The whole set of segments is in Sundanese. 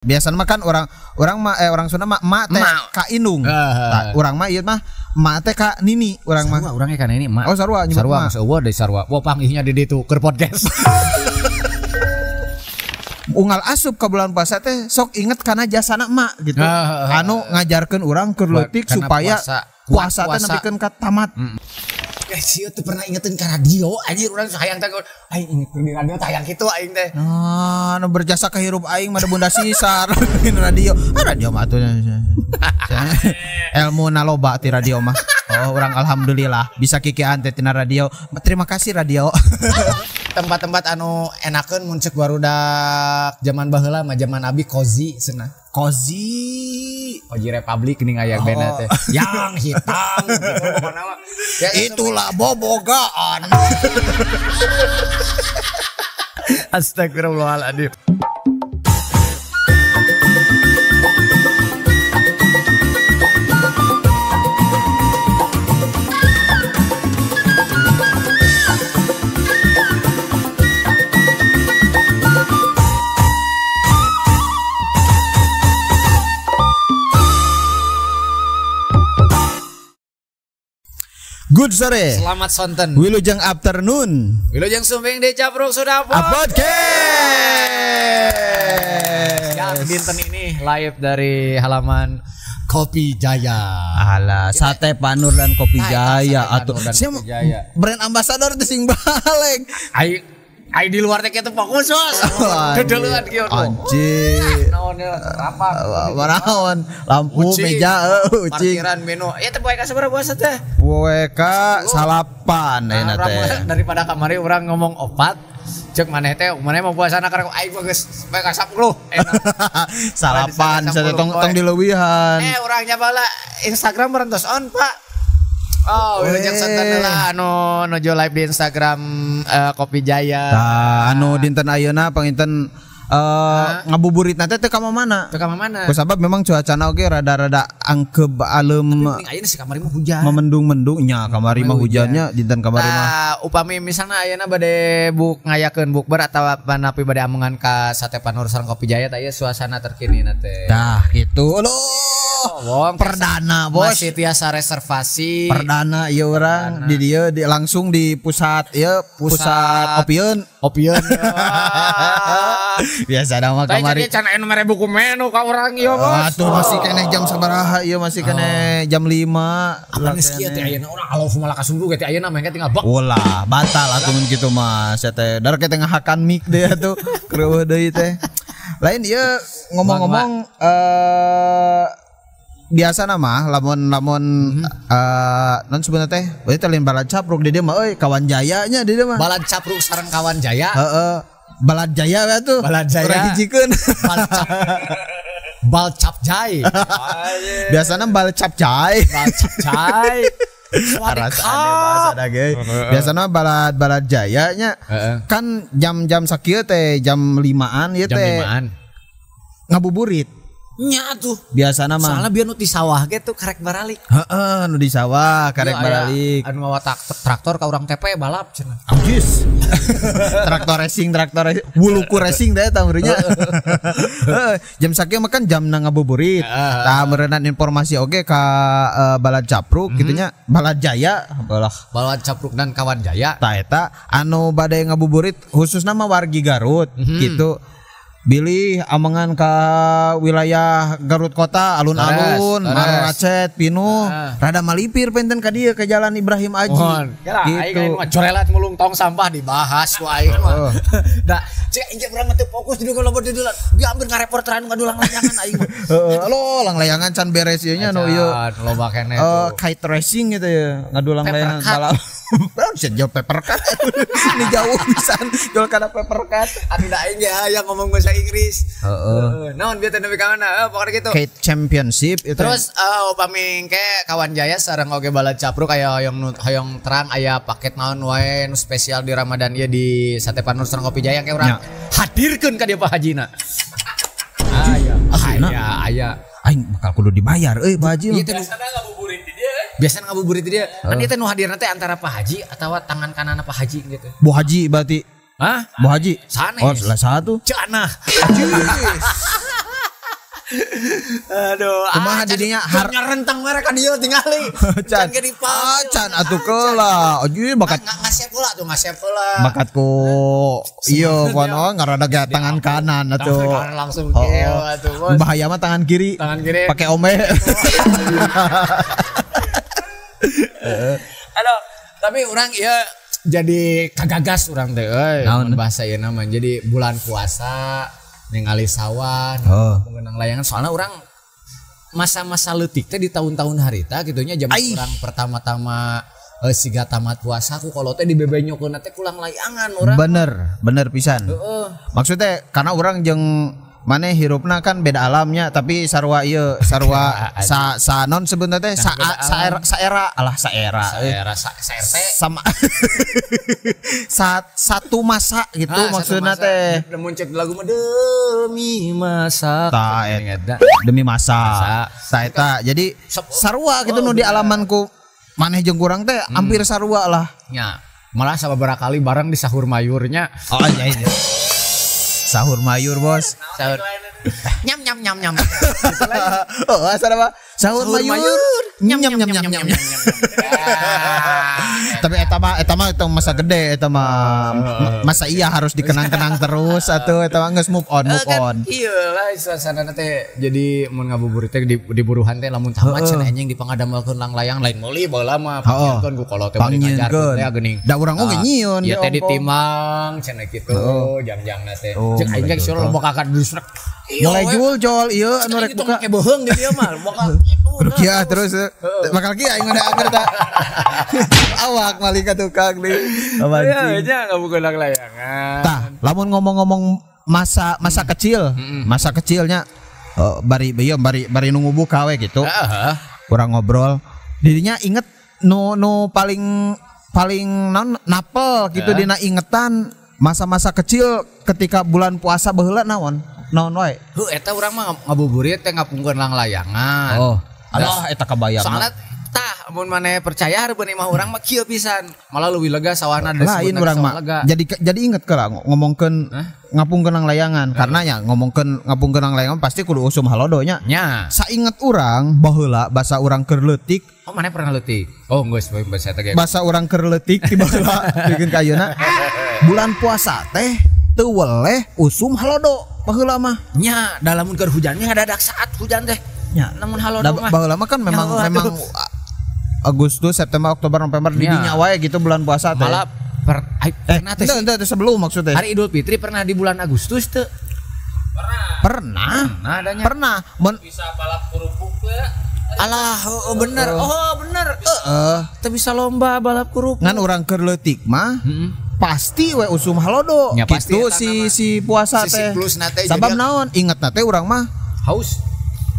Biasanya mah kan orang mah orang Sunda mah emak teh ka indung. Nah, urang mah ieu mah emak teh ka nini urang mah. Sarua urang ka nini emak. Oh sarua nyebut sarua geus eueuh deui sarua. Wah panggihnya di ditu keur podcast. Unggal asup ka bulan puasa teh sok inget kana jasana emak gitu. Anu ngajarkeun urang keur leutik supaya puasa teh nepikeun ka tamat. Sieun teu pernah ingetin ka radio anjir urang hayang teh aing ingetin di radio tayang kitu aing teh. Nah, nu berjasa ka hirup aing mah da Bunda Sisar radio. Ah radio mah atuh. Ilmu na loba ti radio mah. Oh, urang alhamdulillah bisa kikian teh tina radio. Terima kasih radio. Tempat-tempat anu enakeun mun ceuk barudak zaman baheula mah zaman abi Kozi cenah. Kozi. Kozi Republic geuning aya band teh. Yang hitam gitu pokona mah. Ya, itulah bobogaan. Astagfirullahaladzim. Good sore. Selamat sonten. Wilujeng afternoon. Wilujeng sumping di Capruk sudah podcast. Ya, dinten ini live dari halaman Kopi Jaya. Alah, Sate Panur dan Kopi Jaya atuh. Brand ambassador teh sing balik. Ai di luar teh kitu fokus, Bos. Dedeluan kieu. Anjir. Naon rapat. Naon lampu meja ucing. Parkiran menu. Ya teh poe ka sabaraha puasa teh? Poe ka 9 ayeuna teh. Daripada kamari urang ngomong 4, cek maneh teh maneh mau puasana karena aing mah geus poe ka 10. Enak. Salapan saya tong tong dileuwihan. Urang nya bala Instagram berentos on, Pak. Oh, wilujeng sonten lah anu nuju live di Instagram Kopi Jaya. Tah, anu dinten ayeuna panginten ngabuburitna teh teu ka mana? Teu ka mana? Kusabab memang cuacana oge rada-rada angkeb alem. Tapi ayeuna sih kamari mah hujan. Memendung-mendung nya kamari mah hujannya dinten kamari mah. Upami misalna ayeuna bade buk ngayakeun bukber atawa panapi bade amungan ka Sate Panur sareng Kopi Jaya tah ieu suasana terkini na teh. Tah kitu. Loh, perdana bos. Masih tiasa reservasi. Perdana ieu urang di dieu di langsung di pusat ieu pusat opieun. Opieun. Biasa mah kamari. Can aya nu mere buku menu ka urang ieu bos. Atuh masih keneh jam sabaraha ieu masih keneh jam 5. Apa geus kieu teh ayeuna urang Allahumma lakasungguh ge teh ayeuna mah tinggal bak. Ulah, batal atuh mun kitu mah. Sia teh dar teh ngahakan mic deui atuh. Kreueuh deui teh. Lain ieu ngomong-ngomong biasa nama lamun non sebenarnya teh berarti lain balad capruk di dia mah euy kawan jayanya di dia mah balad capruk sareng kawan jaya heeh balad jaya we atuh balad jaya urang hijikeun bal cap jai biasana bal cap jai bal cap jai biasana balad balad jaya nya kan jam-jam sakieu teh jam 5-an ieu teh jam 5-an ngabuburit nya tuh biasana mah soalnya biar nu di sawah ge tuh karek baralik heeh nu di sawah karek baralik anu mawa traktor ka urang TP balap cenah anjis traktor racing wuluku racing teh eta meureunnya jam sakieu mah kan jamna ngabuburit tah meureunnan informasi oge ka balad capruk kitu nya balad jaya balah balad capruk dan kawan jaya tah eta anu bade ngabuburit khususna mah wargi Garut gitu bilih amangan ke wilayah Garut kota alun-alun Maracet pinuh rada malipir penten ka dieu ke jalan Ibrahim Aji gitu. Aing mah corelat mulung tong sampah dibahas ku aing mah. Da cek aing urang mah teu fokus di loba di dulang. Bieu hampir ngareporteran ngadulang layangan aing mah. Heeh, lo lang layangan can beres ieu nya nu ieu. Loba keneh tuh. Kite racing gitu ya, ngadulang layangan balap. Bisa jauh paper cut. Ini jauh pisan jual kana paper cut. Atuh da aing ya yang ngomong bahasa Inggris. Heeh. Naon bieu teh nepi ka mana? Pokoknya gitu. Kite Championship itu. Terus upami engke kawan jaya sareng oge balad capruk aya hoyong terang aya paket naon wae nu spesial di Ramadan ieu di Sate Panur sareng Kopi Jaya engke urang hadirkeun ka dieu Pak Hajina. Aya. Aya aya. Aing bakal kudu dibayar euy Pak Haji. Biasana ngabuburit di dia. Biasana ngabuburit di dia. Kan ieu teh nu hadirna teh antara Pak Haji atawa tangan kananna Pak Haji gitu. Bu Haji berarti. Hah? Bu Haji. Sanes. Oh, salah satu. Cenah. Aduh, kumaha didinya nyarentang mereka dieu tingali. Can acan atuh keula. Anjir bakat ngasep heula tuh, ngasep heula. Bakat ku ieu kono ngarada ge tangan kanan atuh. Tangan langsung kieu atuh, Bos. Bahaya mah tangan kiri. Tangan kiri. Pakai ome. Aduh, tapi urang ieu jadi kagagas urang teh euy. Bahasa ieu mah jadi bulan puasa ningali sawah, mengenang layangan soalnya orang masa-masa leutik teh di tahun-tahun harita gitunya zaman urang pertama-tama siga tamat puasa ku kalau teh dibebenyokeun teh kulang layangan urang. Bener, bener pisan. Maksudnya karena urang jeung maneh hirupna kan beda alamnya tapi sarua ieu sarua sa sa non sebenarnya teh sa saera alah saera saera sa RT sama satu masa gitu nah, maksudnya teh muncul lagu mah demi masa ta demi masa ta eta jadi sarua gitu nu di alamanku maneh jeung kurang teh hampir sarua lah nya malah sababaraha kali bareng di sahur mayurnya. Oh iya iya. Sahur mayur bos. Sahur. Nyam nyam nyam nyam. Oh, asal apa? Sahur mayur. Nyam nyam nyam nyam nyam. Tapi eta mah itu masa gede eta mah. Masa iya harus dikenang-kenang terus atuh eta mah geus move on move on. Iya lah suasana teh jadi mun ngabuburit teh di buruhan teh lamun tamat cenah anjing dipangadamel lang layang lain meuli baheula mah pangnyieunkeun ku kolot teh bari ngajarkeun teh geuning. Da urang oge nyieun. Ieu teh ditimang cenah kitu jang-jangna teh. Cek aing ge sia loba kakak disrek. Mulai jul-jol ieu anu rek buka. Make beuheung di dieu mah bakal kitu. Rukiah terus bakal kieu aing udah anger ta. Awak mali ka tukang deui. Iya nya ngabukeun layangan. Tah, lamun ngomong-ngomong masa kecil, masa kecilnya bari ieu bari nunggu buka we gitu. Urang ngobrol, dirinya inget nu paling paling non napel gitu dina ingetan masa-masa kecil ketika bulan puasa baheula naon? Naon wae? Heuh eta urang mah ngabuburit teh ngapungkeun langlayangan. Oh. Alah eta kabayang. Soalna tah mun maneh percaya hareupeun imah urang mah kieu pisan. Malah leuwih lega sawana lain urang mah. Jadi inget keula ngomongkeun ngapungkeun langlayangan karena nya ngomongkeun ngapungkeun langlayangan pasti kudu usum halodo nya. Nya. Sainget urang baheula basa urang keur leutik. Oh maneh pernah leutik? Oh geus basa eta ge. Basa urang keur leutik ti baheula bikin ka ayeuna. Bulan puasa teh teu weleh usum halodo baheula mah. Nya, dalamun keur hujannya ngadadak saat hujan teh. Nya, namun halodo mah. Baheula mah kan memang memang Agustus, September, Oktober, November di dinya wae gitu bulan puasa teh. Malah pernah teh. Henteu sebelum maksudnya. Hari Idul Fitri pernah di bulan Agustus teu? Pernah. Pernah adanya. Pernah. Bisa balap kerupuk teh. Alah, oh bener. Oh bener. Heeh. Teu bisa lomba balap kerupuk. Ngan urang keur leutik mah. Pasti we usum halodo ya, pasti gitu si puasa teh. Sabab naon inget na teh urang mah haus.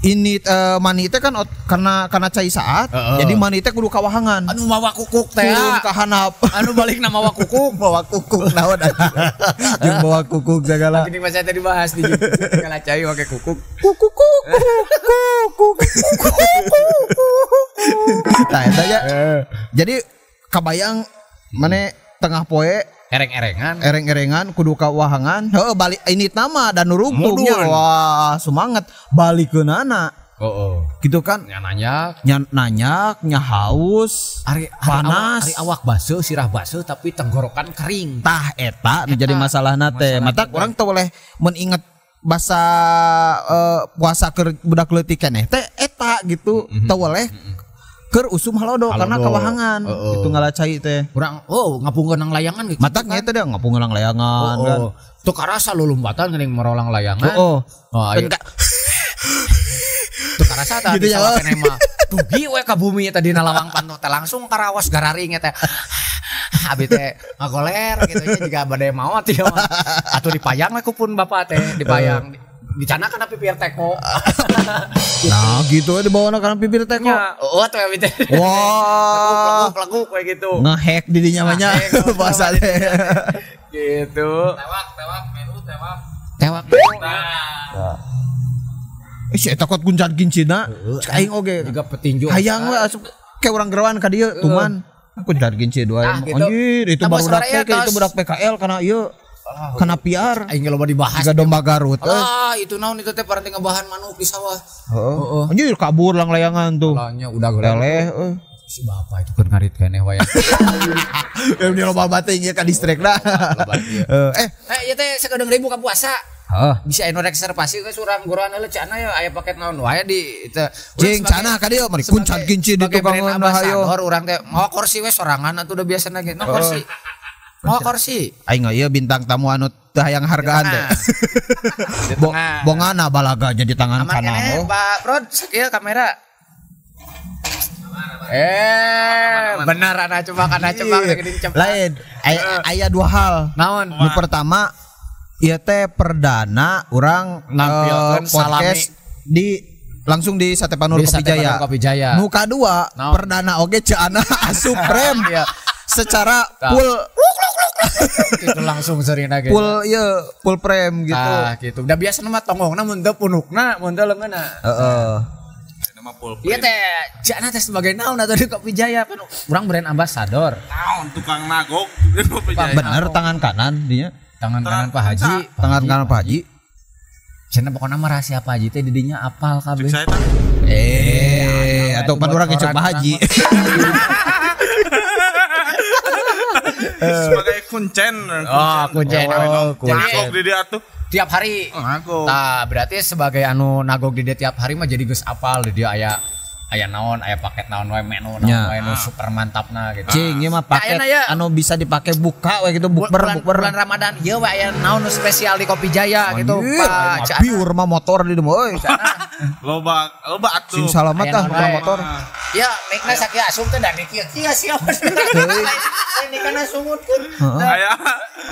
Ini mani teh kan karena cai saat jadi mani teh kudu kawahangan. Anu mawa kukuk teh. Turun ka handap. Anu balik na mawa kukuk, mawa kukuk naon anjing. Jeung mawa kukuk segala. Gini masa tadi dibahas di segala cai make kukuk. Kukuk kukuk kukuk. Tah eta ya. Jadi kabayang mane tengah poe ereng-erengan kudu kawahangan heuh balik ini nama dan nurungtungnya wah semangat balikeunana gitu kan nya nanyak nya haus ari, panas ari awak baseuh sirah baseuh tapi tenggorokan kering tah eta nu jadi masalahna teh matak urang teu boleh mun inget basa puasa keur budak leutik keneh teh eta gitu teu boleh keur usum halodo karena kawahangan itu ngalacai teh. Urang ngapungkeun nang layangan gitu. Mataknya eta deh ngapungkeun nang layangan kan. Teu karasa lulumpatan geuning merolang layangan. Heeh. Oh, teu karasa tah di sawah keneh mah. Dugi we ka bumi tadi na lawang panto teh langsung karawas gararing teh. Abi teh ngagoler gitu nya jiga bade maot ieu mah. Atuh dipayang we ku pun bapak teh dipayang. Dicana kana pipir teko. Nah gitu di bawah kana pipir teko. Ya, oh tuh abi teh. Wah. Lekuk-lekuk kayak gitu. Ngehack di dinya mah nya bahasa teh. Gitu. Tewak, tewak, menu tewak. Tewak. Nah. Ih, eta kot guncan gincina. Cek aing oge juga petinju. Hayang we asup ke urang gerawan ka dieu tuman. Aku guncan ginci dua. Gitu. Anjir, itu baru budak itu budak PKL kana ieu. Kena PR. Aing loba dibahas. Jiga domba Garut. Ah, itu naon itu teh paranti ngebahan manuk di sawah. Heeh. Anjir kabur lang layangan tuh. Alahnya udah leleh euy. Si bapak itu keur ngarit keneh wae. Ya loba bating ieu ka distrik dah. Ieu teh sakedeung ribu ka puasa. Heeh. Bisa anu reservasi ke surang goroan heula cenah ya aya paket naon wae di teu. Cing cenah ka dieu mari kuncan kinci di tukang hayo. Urang teh mawa kursi we sorangan atuh udah biasana ge. No kursi. Mawa kursi. Aing ieu bintang tamu anu teu hayang hargaan teh. Bongana balaga jadi tangan kanan. Pak Prod sakieu kamera. Benar anak coba lain aya dua hal. Naon? Nu pertama ieu teh perdana urang nampilkeun podcast di langsung di Sate Panur Kopi Jaya. Kopi Jaya. Nu kadua perdana oge ceana asup frame secara full itu langsung serina ge. Full ieu full frame gitu. Ah gitu. Udah biasa mah tonggongna mun teu punukna, mun teu leungeunna. Heeh. Iya teh, jana teh sebagai naon atau di Kopi Jaya kan urang brand ambassador. Naon tukang nagog di Kopi Jaya. Bener tangan kanan dinya. Tangan kanan Pak Haji, tangan kanan Pak Haji. Cenah pokona mah rahasia Pak Haji teh didinya apal kabeh. Atau pan urang ngecek Pak Haji. Sebagai kuncen. Oh, kuncen. Nagog di dia atuh. Tiap hari. Nah, berarti sebagai anu nagog di dia tiap hari mah jadi geus apal di dia aya aya naon, aya paket naon wae, menu naon wae nu super mantapna gitu. Cing, ieu mah paket anu bisa dipake buka we gitu bukber bukber. Bulan Ramadan ieu we aya naon nu spesial di Kopi Jaya gitu, Pak. Biur mah motor di dieu euy. Loba loba atuh. Sing salamat ah motor. Ya, mikna sakieu asup teh da kieu kieu siapa. Ini kana sungutkeun. Aya.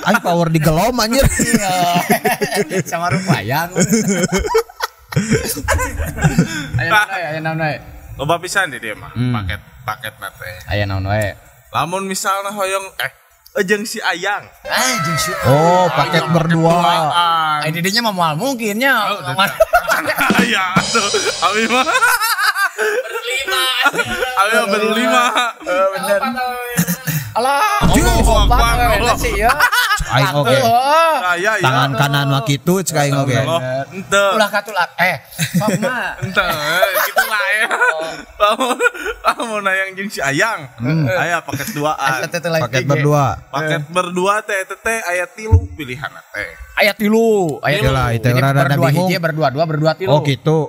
Aing power di gelom anjir. Sama rupayang. Aya naon wae. Loba pisan di dia mah paket teh. Aya naon wae. Lamun misalna hoyong jeung si Ayang. Ah, jeung si. Oh, paket berdua. Ai di dinya mah moal mungkin nya. Aya atuh. Abi mah berlima. Abi mah berlima. Bener. Alah, Allah sih ya. Aing oge. Tangan kanan mah kitu cek aing oge. Henteu. Ulah katulak. Sok mah. Henteu, kitu lah ya. Lamun hayang jeung si Ayang, aya paket duaan. Paket berdua. Paket berdua teh teh aya 3 pilihan teh. Aya 3, aya 3. Itu rada bingung. Hiji berdua, dua berdua 3. Oh gitu.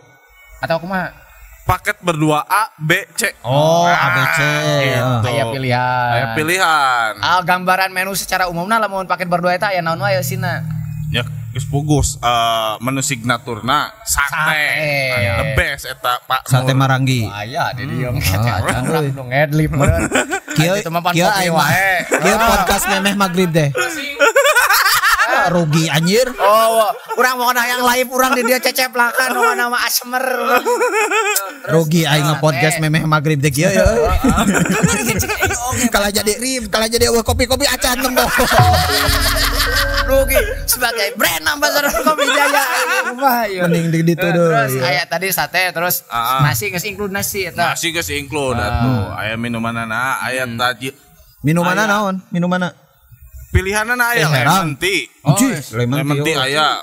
Atau kumaha? Paket berdua A, B, C. Oh, A, B, C. Gitu. Aya pilihan. Aya pilihan. Gambaran menu secara umumna lamun paket berdua eta aya naon wae eusina? Ya, geus pugus menu signaturna sate. The best eta Pak. Sate Maranggi. Aya di dieu nu ngedlip meureun. Kieu kieu wae. Kieu podcast memeh magrib deh. Rugi anjir. Oh, urang mau yang live urang di dia cecep lakan mau nama asmer. Rugi aing nge-podcast memeh magrib teh kieu ya. Kalau jadi eueuh kopi-kopi acan tempo. Rugi sebagai brand ambassador Kopi Jaya. Mending di ditu deui. Terus aya tadi sate terus nasi geus include nasi eta. Nasi geus include atuh. Aya minumanana, aya tadi. Minumanna naon? Minumanna pilihanna aya lemon tea. Lemon tea aya,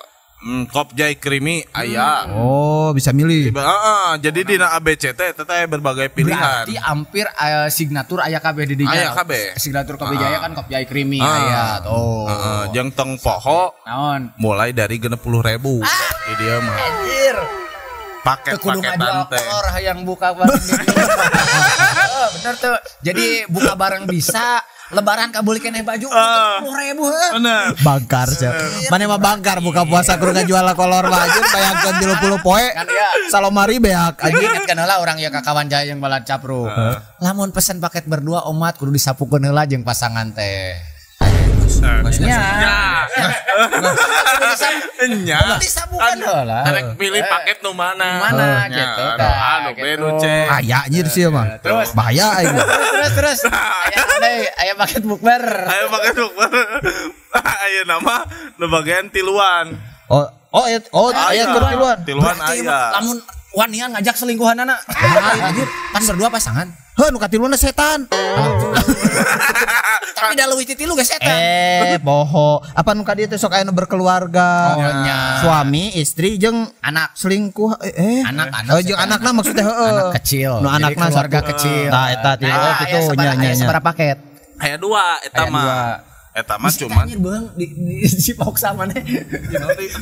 Kopjai creamy aya. Oh, bisa milih. Heeh, jadi dina ABC teh teh berbagai pilihan. Berarti hampir signatur aya kabeh di dinya. Aya kabeh. Signatur Kopi Jaya kan Kopjai creamy aya tuh. Heeh, jeung tong poho naon? Mulai dari 60.000. Di dieu mah. Anjir. Paket-paketan teh. Hayang buka bareng di dieu. Bener tuh. Jadi buka bareng bisa. Lebaran kabul keneh baju 10.000 heuh. Bener. Bangkar sia. Mane mah bangkar buka puasa kudu ngajual kolor baju bayangkeun 30 poe. Kan ya. Salomari beak anjing inget kan heula urang ya ka kawan Jaya yang balad capru. Lamun pesen paket berdua omat kudu disapukeun heula jeung pasangan teh. Nya. Nya. Disapukeun heula. Arek pilih paket nu mana? Mana gitu. Anu benu C. Aya anjir sih mah. Terus bahaya aing. Terus. Aya deui, aya paket bukber. Aya paket bukber. Aya nama nu bagian tiluan. Oh, aya tiluan. Tiluan aya. Lamun wanian ngajak selingkuhanana. Anjir, kan berdua pasangan. Heuh nu katiluanna setan. Tapi da leuwih ti 3 geus eta. Poho. Apa nu ka dieu teh sok aya nu berkeluarga. Oh, nya. Suami, istri jeung anak selingkuh anak. Oh, jeung anakna maksudnya heeh. Anak kecil. Nu anakna keluarga kecil. Tah eta ti kitu nya nya. Sabaraha paket? Aya 2 eta mah. Eta mah cuman anjir beung di cipoksa maneh.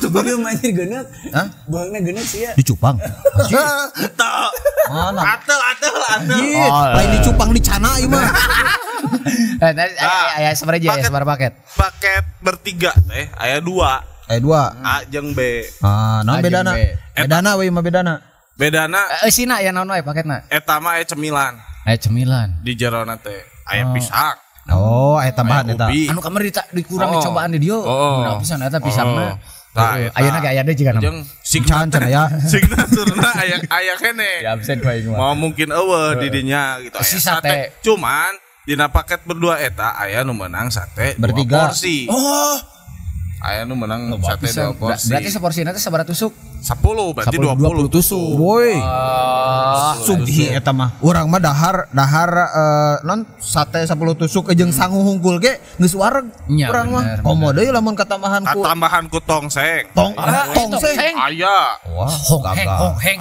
Beung anjir geuneuk. Hah? Beungna geuneuk sia. Dicupang. Teu. Mana? Atel. Lain dicupang dicana ieu mah. Aya sabaraha aya sabaraha paket? Paket bertiga teh aya 2. Aya 2. A jeung B. Ah, naon bedana? Bedana we mah bedana. Bedana eusina aya naon wae paketna? Eta mah aya cemilan. Aya cemilan. Di jerona teh aya pisang. Oh, aya tambahan eta. Anu kamari dikurang dicobaan di dieu. Mun pisan eta pisangna. Tah, ayeuna ge aya deui jiga jeung can aya. Signaturna aya kene. Ya absen ku aing mah. Mau mungkin eueuh di dinya gitu. Si sate. Cuman dina paket berdua eta aya nu meunang sate bertiga porsi. Oh. Aya nu meunang sate 2 porsi. Berarti seporsina teh sabaraha tusuk? 10 berarti 20 tusuk. Woi. Sugih eta mah. Urang mah dahar non sate 10 tusuk jeung sangu hungkul ge geus wareg. Urang mah. Komo deui lamun katambahan ku. Katambahan ku tongseng. Tongseng. Aya. Wah, hongheng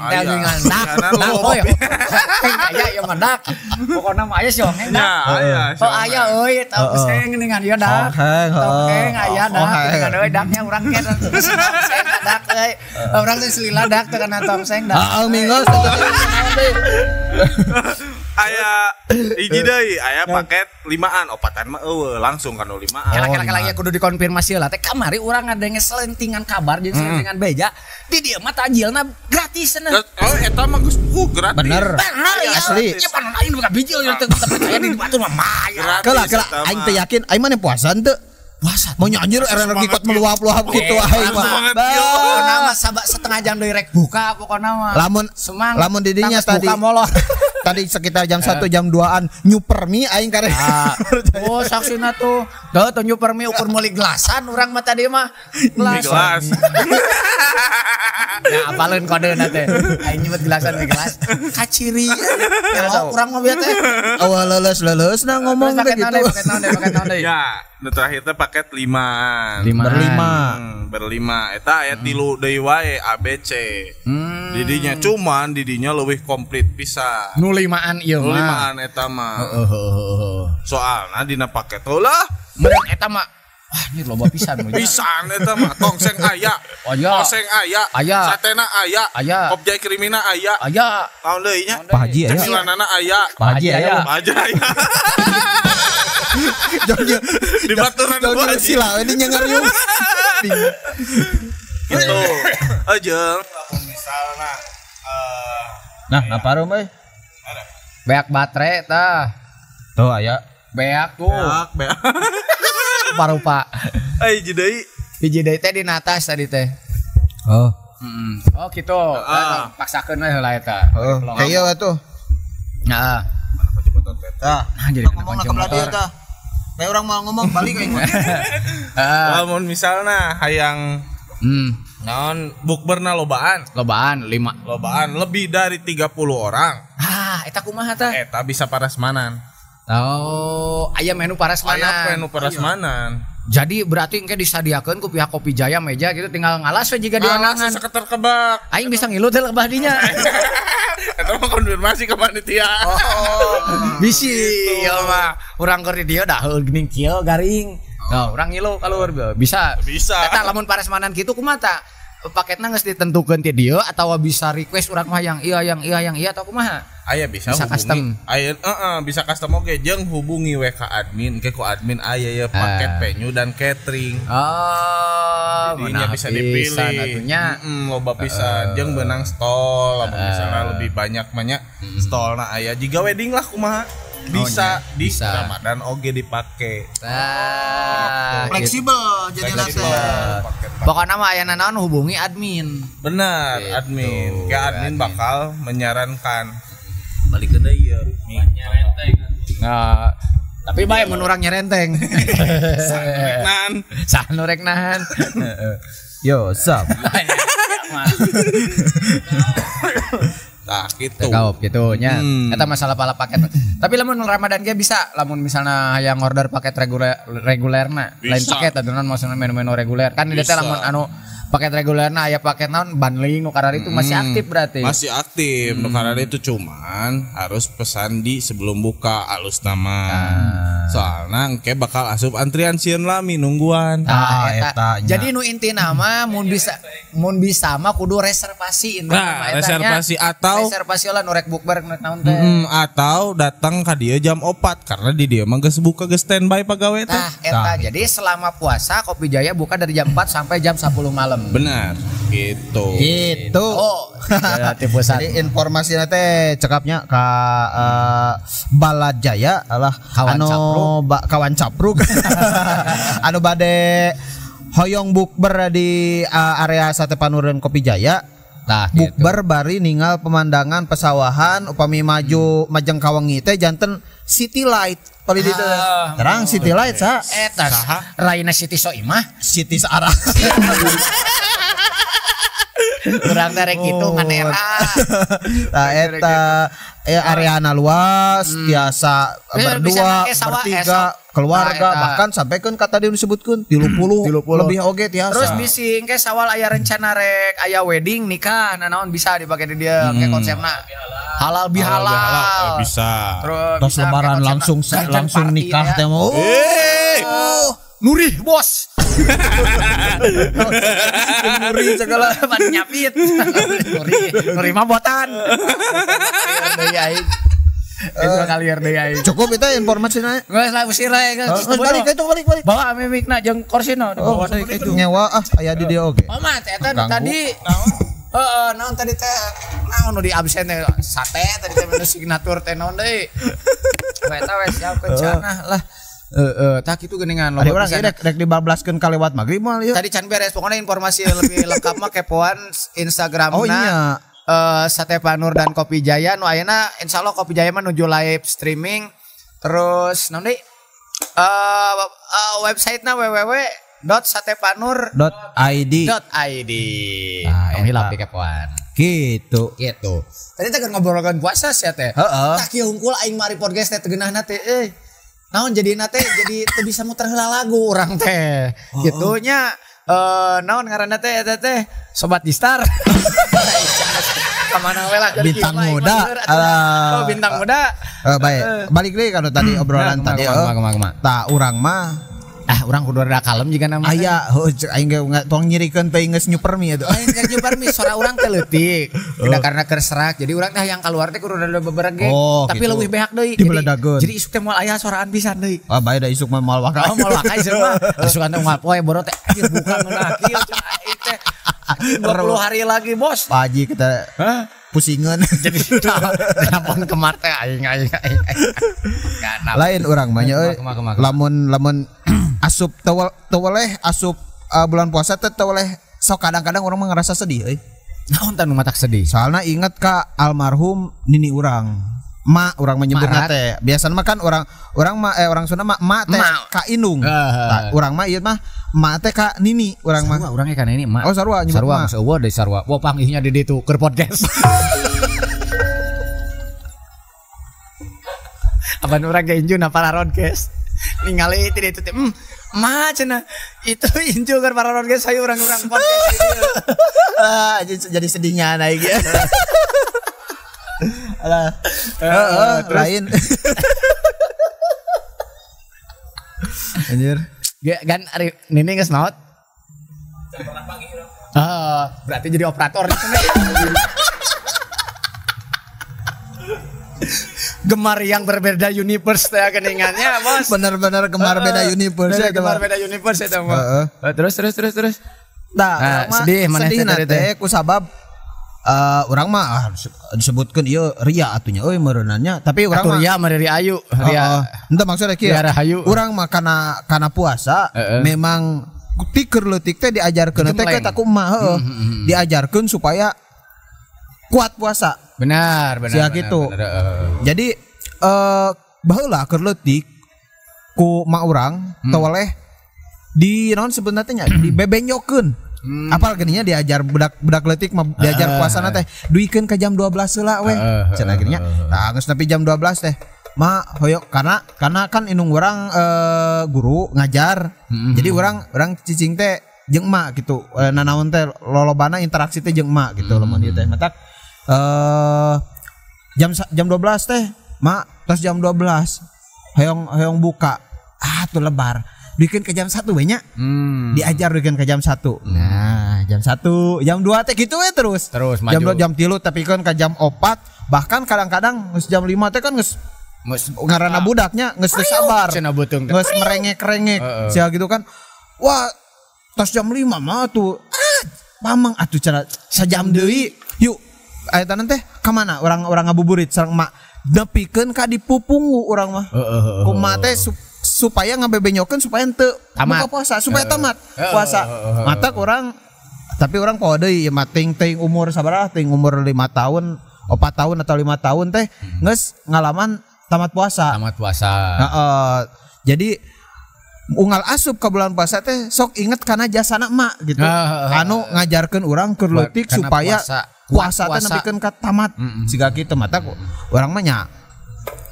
teh geuningan. Dak euy. Hongheng aya ieu mah dak. Pokona mah aya si hongheng dak. Oh aya euy tongseng geuningan ieu dak. Tongseng aya dak. Geuningan euy daknya urang ke tongseng dak euy. Urang teh selila dak teh kana tongseng dak. Heeh mingos. Aya hiji deui aya paket 5an opatan mah eueuh langsung kana 5an. Kela-kela lagi kudu dikonfirmasi lah teh kamari urang ngadenge selentingan kabar jeung selentingan beja di dieu mah tajilna gratis cenah. Oh eta mah geus gratis. Bener. Bener ya asli. Ya panon aing buka bijil ya teu percaya di batur mah maya. Kela aing teu yakin aing mah puasa henteu. Puasa. Mau anjir energi kuat meluap-luap gitu aing mah. Pokona mah setengah jam deui rek buka pokona mah. Lamun semangat. Lamun didinya tadi tadi sekitar jam 1 jam 2-an nyuper mie aing karek. Oh saksina tuh. Tuh nyuper mie ukur meuli gelasan urang mah tadi mah. Gelas. Nah apaleun kodeuna teh. Aing nyebut gelasan mie gelas. Kaciri. Elok urang mah bieu teh. Awal leuleus-leuleusna ngomong teh gitu. Paket naon deui. Ya, nu terakhir teh paket 5. Berlima. Eta aya 3 deui wae A B C. Didinya cuman didinya leuwih komplit pisan. Nu 5an ieu mah. Nu 5an eta mah. Heeh. Soalna dina paket heula. Meureun eta mah wah ini loba pisan mah. Pisan eta mah tongseng aya. Tongseng aya. Satena aya. Kopjai krimina aya. Aya. Naon deui nya? Pak Haji aya. Cemilanana aya. Pak Haji aya. Pak Haji aya. Di baturan Haji sila ini nyengariung. Gitu. Jeung lamun misalna nah, napareum euy. Beak baterai tah. Tuh aya. Beak tuh. Beak. Parupa. Hiji deui. Hiji deui teh di atas tadi teh. Oh. Oh gitu. Paksakeun we heula eta. Heeh. Kayak atuh. Heeh. Mana kunci motor teh? Tah. Nah, jadi ngomong ke belah dieu tah. Kayak urang mau ngomong balik aing mah. Lamun misalna hayang naon bukberna lobaan. Lobaan 5. Lobaan lebih dari 30 orang. Ah, eta kumaha tah? Eta bisa parasmanan. Oh, aya menu parasmanan. Aya menu parasmanan. Jadi berarti engke disadiakeun ku pihak Kopi Jaya meja gitu tinggal ngalas we jiga diundangan. Seketer kebak. Aing bisa ngilu teh lebah dinya. Eta mah konfirmasi ke panitia. Oh. Bisi ieu mah urang keur di dieu dah geuning kieu garing. Nah, urang ngilu kaluhur bisa. Bisa. Eta lamun parasmanan kitu kumaha tah? Paketna geus ditentukeun ti dieu atawa bisa request urang mah yang iya yang iya yang iya atau kumaha? Aya bisa hubungi. Custom. Aya bisa custom oge jeung hubungi WK admin ke ku admin aya ya paket venue dan catering. Oh, jadinya bisa dipilih. Loba pisan jeung beunang stol lamun misalnya lebih banyak banyak stolna aya jiga wedding lah kumaha. Bisa di Ramadan oge dipake. Nah, fleksibel jadi nanti. Pokoknya mah aya naon hubungi admin. Benar, gitu. Admin. Ke admin bakal menyarankan. Balik ke deui ieu. Nah, tapi bae mun urang nyerenteng. Sanu rek nahan. Yo, sap. Nah, Tah gitu. Tekaup gitu nya. Eta masalah pala paket. Tapi lamun Ramadan ge bisa lamun misalnya hayang order paket regulerna, lain paket atuh maksudna menu-menu reguler. Kan di teh lamun anu paket regulerna aya paket naon bundling nu karari itu masih aktif berarti. Masih aktif nu karari itu cuman harus pesan di sebelum buka alus nama. Soalna engke bakal asup antrian sieun lami nungguan. Eta. Jadi nu intina mah mun bisa mah kudu reservasi intina mah eta. Reservasi atau reservasi lah nu rek bukber naon teh. Atau datang ka dieu jam 4 karena di dieu mah geus buka geus standby pagawe teh. Tah eta. Jadi selama puasa Kopi Jaya buka dari jam 4 sampai jam 10 malam. Benar, gitu. Gitu. Oh, jadi informasinya teh cekapnya ka Balad Jaya alah kawan anu kawan capruk. Anu bade hoyong bukber di area Sate Panureun Kopi Jaya. Tah, gitu. Bukber bari ningal pemandangan pesawahan upami maju majeng kawengi teh janten City Light. Paling ditu. Terang City Light sa. Eta Raina City Soimah, City Sarah. Urang teh rek kitu ngan era. Tah eta areana luas, biasa berdua, bertiga, keluarga, bahkan sampai kan kata dia disebutkeun 30 lebih oge tiasa. Terus bisi engke sawal aya rencana rek aya wedding nikah nanaon bisa dipake di dieu engke konsepna halal bihalal. Bisa. Terus lebaran langsung langsung nikah teh mah. Nurih bos. Nurih segala pan nyapit. Nurih mah botan. Itu kalier deui aing. Cukup itu informasinya. Geus lah usir we geus. Balik itu balik. Bawa mimikna jeung korsina dibawa deui ka itu. Nyewa ah aya di dieu oge. Omat eta tadi heeh naon tadi teh naon nu di absen teh sate tadi teh menu signatur teh naon deui. Eta we siap kencana lah. Tak itu geningan loba urang rek dibablaskeun ka lewat magrib moal ieu. Tadi can beres pokoknya informasi lebih lengkap mah kepoan Instagramna. Oh iya. Sate Panur dan Kopi Jaya nu ayeuna insyaallah Kopi Jaya mah nuju live streaming. Terus naon deui? Websitena www.satepanur.id. Tong hilap dikepoan. Gitu. Gitu. Tadi teh ngobrolkeun puasa sia teh. Heeh. Tah kieu hungkul aing mari podcast teh tegeunahna teh euy. Naon jadina teh jadi teu bisa muter heula lagu urang teh. Gitu nya naon ngaranna teh eta teh Sobat Distar. Kamana we lah bintang muda. Oh bintang muda. Baik, balik deui kana tadi obrolan tadi. Tah urang mah urang kudu rada kalem jiga nama. Aya, heuh aing ge tong nyirikeun teh geus nyuper mi atuh. Aing geus nyuper mi sora urang teh leutik. Udah karena keur serak jadi urang teh yang keluar teh kudu rada beberege. Tapi gitu. Leuwih behak deui. Jadi isuk teh moal aya soraan pisan deui. Ah bae da isuk mah moal waka. Oh moal waka isuk mah. Asukan teh moal poe boro teh anjir buka ngeunah kieu cek aing teh. 20 hari lagi bos. Pak Haji kita pusingan. Jadi telepon kemar teh aing. Lain urang mah nya euy. Lamun lamun asup teweleh asup bulan puasa teh teweleh sok kadang-kadang orang mah ngerasa sedih euy. Naon tah nu matak sedih? Soalna inget ka almarhum nini urang. Ma urang menyebutna teh. Biasana mah kan orang mah orang Sunda mah ma teh ka indung. Tah urang mah ieu mah ma teh ka nini urang mah. Sarua urang ge ka nini ma. Oh sarua nyebut sarua geus eueuh deui sarua. Wah panggihnya di ditu keur podcast. Apan urang ge injuna para podcast. Ningali itu itu teh ma cenah itu inju keur para podcast hayu urang-urang podcast ieu. Ah jadi sedihnya naik ya. Alah. Lain. Anjir. Gan ari nini geus maot. Berarti jadi operator. Gemar yang berbeda universe teh geningannya, Bos. Benar-benar gemar beda universe ya, gemar beda universe eta mah. Terus. Nah, sedih maneh teh ku sabab urang mah disebutkeun ieu ria atunya euy meureunannya, tapi urang mah ria mah ria ayu, ria. Henteu maksudna kieu. Urang mah kana puasa memang ti keur leutik teh diajarkeun teh ka ku emak heueuh. Diajarkeun supaya kuat puasa. Benar. Sia kitu. Jadi baheula keur leutik ku mak urang teweleh di naon sebenarnya nya dibebenyokeun. Apal geuning diajar budak leutik mah diajar puasana teh duikeun ka jam 12 heula we. Cenah geuning nya. Tah geus nepi jam 12 teh. Ma hoyok karena kan indung urang guru ngajar. Jadi urang cicing teh jeung emak gitu. Nanaon teh lolobana interaksi teh jeung emak gitu lamun ieu teh. Matak jam 12 teh mak tos jam 12 hoyong buka. Ah tuh lebar. Bikin ke jam 1 we nya. Diajar bikin ke jam 1. Nah, jam 1, jam 2 teh gitu we terus. Terus maju. Jam 2, jam 3 tapi kan ke jam 4, bahkan kadang-kadang geus jam 5 teh kan geus ngaranna budaknya geus teu sabar. Geus merengek-rengek. Sia gitu kan. Wah, tos jam 5 mah tuh. Ah, pamang atuh cara sajam deui. Yuk, aya teh ka mana urang ngabuburit sareng emak. Nepikeun ka dipupungu urang mah. Kumaha teh supaya ngabebenyokeun supaya henteu buka puasa supaya tamat puasa. Matak urang tapi urang poho deui mah ting umur sabaraha ting umur 5 tahun, 4 tahun atau 5 tahun teh geus ngalaman tamat puasa. Tamat puasa. Heeh. Jadi unggal asup ke bulan puasa teh sok inget kana jasana emak gitu. Anu ngajarkeun urang keur leutik supaya puasa teh nepikeun ka tamat. Siga kitu matak urang mah nya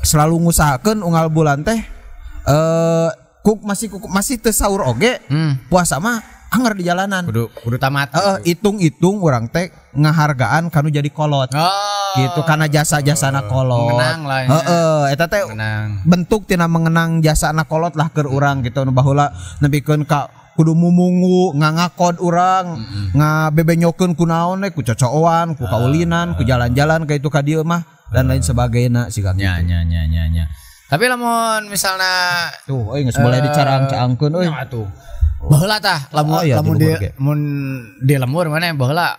selalu ngusahakeun unggal bulan teh masih teu sahur oge puasa mah anger di jalanan. Kudu tamat. Hitung-hitung urang teh ngahargaan kanu jadi kolot. Gitu karena jasa-jasana kolot. Mengenang lah ya. Eta teh bentuk tina mengenang jasana kolot lah keur urang gitu nu baheula nepikeun ka kudu mumungu ngangakod urang, ngabebenyokeun ku naon we ku cocooan, ku kaulinan, ku jalan-jalan ka itu ka dieu mah dan lain sebagainya siga kitu. Nya. Tapi lamun misalna tuh euy geus mulai dicarang-caangkeun euy. Atuh. Baheula tah lamun lamun di mun di lembur mana baheula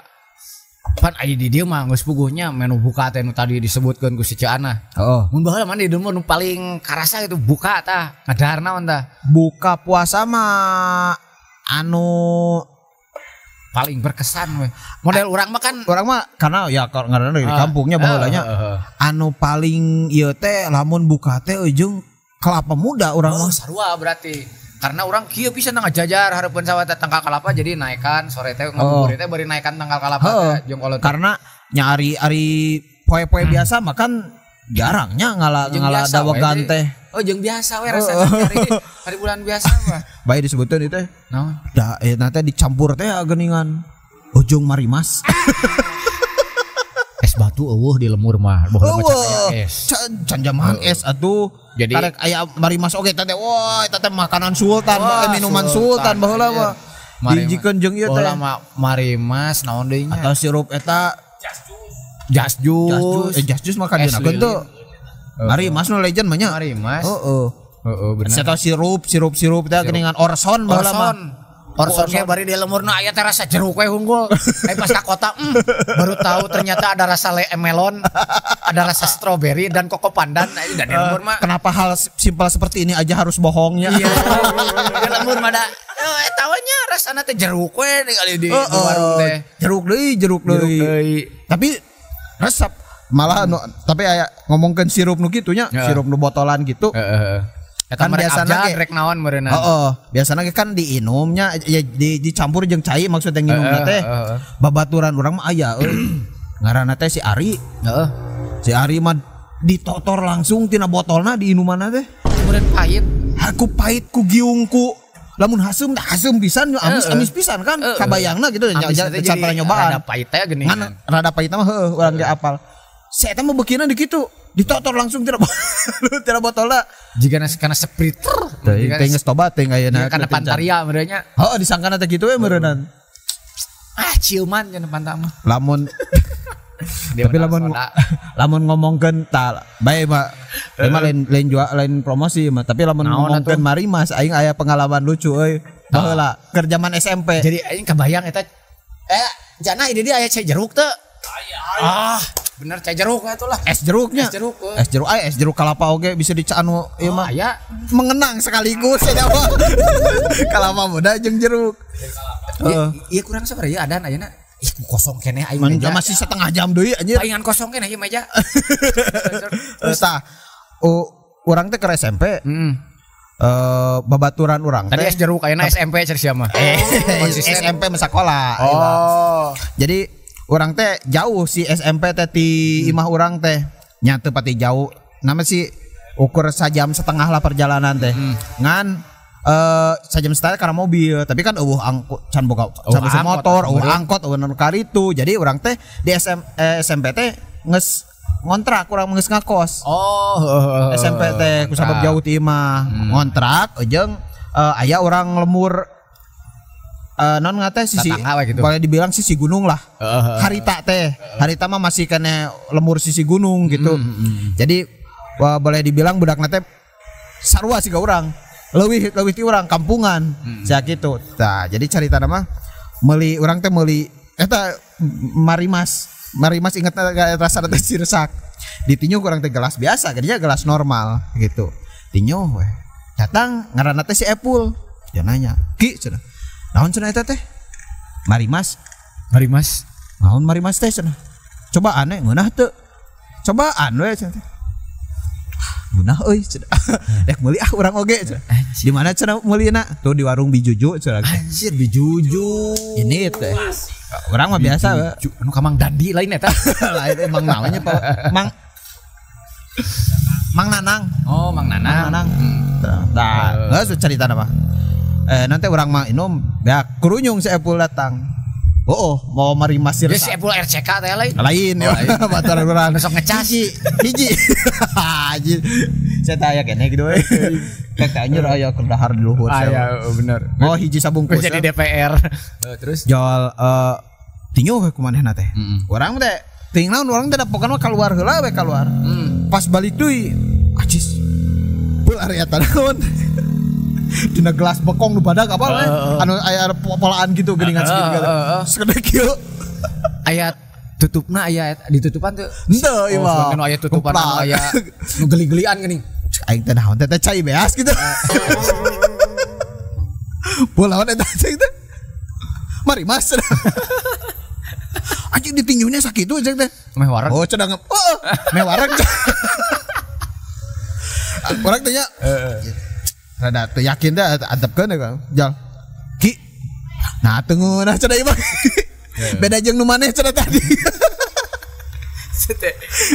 pan aya di dieu mah geus puguhnya menu buka teh nu tadi disebutkeun ku si Ceu Ana. Heeh. Mun baheula mana di lembur nu paling karasa itu buka tah ngadahar naon tah? Buka puasa mah anu paling berkesan we. Model urang mah kan urang mah karena ya ngaranna di kampungnya baheulanya anu paling ieu teh lamun buka teh ujung kelapa muda urang mah. Sarua berarti. Karena urang kieu pisan ngajajar hareupeun sawah teh tangkal kalapa jadi naekan sore teh ngabuburit teh bari naekan tangkal kalapa teh jeung kolot. Karena nya ari poe-poe biasa mah kan jarangnya ngala dawegan teh. Oh jeung biasa we rasana hari bulan biasa mah. Bae disebutkeun ieu teh. Naon? Da eta teh dicampur teh geuningan ujung marimas. Es batu eueuh di lemur mah baheula mah can aya es. Can jaman es atuh. Jadi karek aya marimas oge teh wah eta teh makanan sultan, minuman sultan baheula mah. Dijikeun jeung ieu teh. Baheula mah marimas naon deui nya? Atau sirup eta jas jus. Jas jus mah kadieuna teu. Marimas nu legend mah nya. Marimas. Heeh. Heeh bener. Atau sirup teh geuningan orson baheula mah. Orsonnya bari di lemurna aya teh rasa jeruk we unggul. Tapi pas ka kota baru tahu ternyata ada rasa melon, ada rasa stroberi dan koko pandan. Dan di lembur mah kenapa hal simpel seperti ini aja harus bohongnya? Iya. Di lembur mah da tawanya rasana teh jeruk we ningali di warung teh. Jeruk deui. Tapi resep malah tapi aya ngomongkeun sirup nu kitu nya, sirup nu botolan gitu. Kan biasana ge rek naon meureunna. Heeh, biasana ge kan diinumnya ya dicampur jeung cai maksudnya nginumna teh. Babaturan urang mah aya euy. Ngaranna teh si Ari. Heeh. Si Ari mah ditotor langsung tina botolna diinumanna teh. Meureun pahit. Aku pahit ku giungku. Lamun haseum tah haseum pisan amis-amis pisan kan kabayangna gitu nya cara nyobaan. Rada pahit teh geuning. Ngan rada pahit mah heueuh urang ge apal. Si eta mah beukina di kitu. Ditotor langsung tidak botolna. Jika kana sprite. Teuing geus tobat teuing ayeuna. Kana pantaria meureun nya. Heeh disangkana teh kitu we meureunnan. Ah ciuman cenah panta mah. Lamun tapi lamun ngomongkeun ta bae mah mah lain jual lain promosi mah tapi lamun ngomongkeun marimas aing aya pengalaman lucu euy. Baheula keur zaman SMP. Jadi aing kabayang eta jana ini dia aya cai jeruk teu. Ah, bener cai jeruk atuh lah. Es jeruknya. Es jeruk. Es jeruk aya es jeruk kalapa oge bisa dicanu ieu mah. Aya mengenang sekaligus ya mah. Kalapa muda jeung jeruk. Iya kurang sabar ya adan ayeuna. Ih kosong keneh aing meja. Masih setengah jam deui anjir. Palingan kosong keneh ieu meja. Tah, urang teh keur SMP. Babaturan urang tadi es jeruk kayaknya SMP cari siapa? SMP mah sekolah. Oh. Jadi urang teh jauh si SMP teh ti imah urang teh. Nya teu pati jauh. Nama sih ukur sajam setengah lah perjalanan teh. Ngan sajam setengah karena mobil, tapi kan eueuh angkot can boga can motor, eueuh angkot, eueuh nu karitu. Jadi urang teh di SMP teh geus ngontrak, urang geus ngakos. Oh, SMP teh kusabab jauh ti imah. Ngontrak jeung aya urang lemur non ngate sisi gitu. Boleh dibilang sisi gunung lah. Harita teh. Harita mah masih kene lemur sisi gunung gitu. Jadi boleh dibilang budakna teh sarua siga urang. Leuwih leuwih ti urang kampungan. Sia kitu. Tah, jadi carita mah meuli urang teh meuli eta Marimas. Marimas inget rasa teh sirsak. Ditinju kurang teh gelas biasa, jadinya gelas normal gitu. Tinju weh. Datang ngaranna teh si Epul. Dia nanya, "Ki cenah. Naon cenah eta teh?" Marimas. Marimas. Naon Marimas teh cenah? Coba aneh ngeunah teu. Cobaan we cenah teh. Ngeunah euy cenah. Rek meuli ah urang oge cenah. Di mana cenah meulina? Tuh di warung Bijuju cenah. Anjir Bijuju. Ini teh. Orang mah biasa anu ka Mang Dandi lain eta. Lain emang namanya Pak. Mang Mang Nanang. Oh, Mang Nanang. Mang Nanang. Nah, geus cerita apa? Nanti orang mah inum ya kurunyung si Epul datang. Oh, mau Marimas sirsa. Si Epul RCK teh lain. Lain ya. Baturan urang sok ngecas. Hiji. Anjir. Saya tanya kene gitu we. Kayak anjir aya keur dahar di luhur. Aya bener. Oh, hiji sabungkus. Jadi DPR. Terus jual tinju we kumanehna teh. Urang teh ting naon urang teh da pokona keluar heula we keluar. Pas balik deui ajis. Peul area naon. Dina gelas bekong nu badak apa we anu aya polaan gitu geuningan segitiga. Segede kieu. Aya tutupna aya ditutupan tuh. Henteu ieu mah. Nu aya tutupan anu aya nu geli-gelian geuning. Aing teh naon teh cai beas gitu. Bolawan eta cai teh. Mari Mas. Anjing ditinjunya sakitu cai teh. Meh wareg. Oh cenah heeh. Meh wareg. Urang teh nya. Rada teu yakin teh antepkeun ya Jal. Ki. Nah teu ngeunah cenah ieu mah. Beda jeung nu maneh cenah tadi.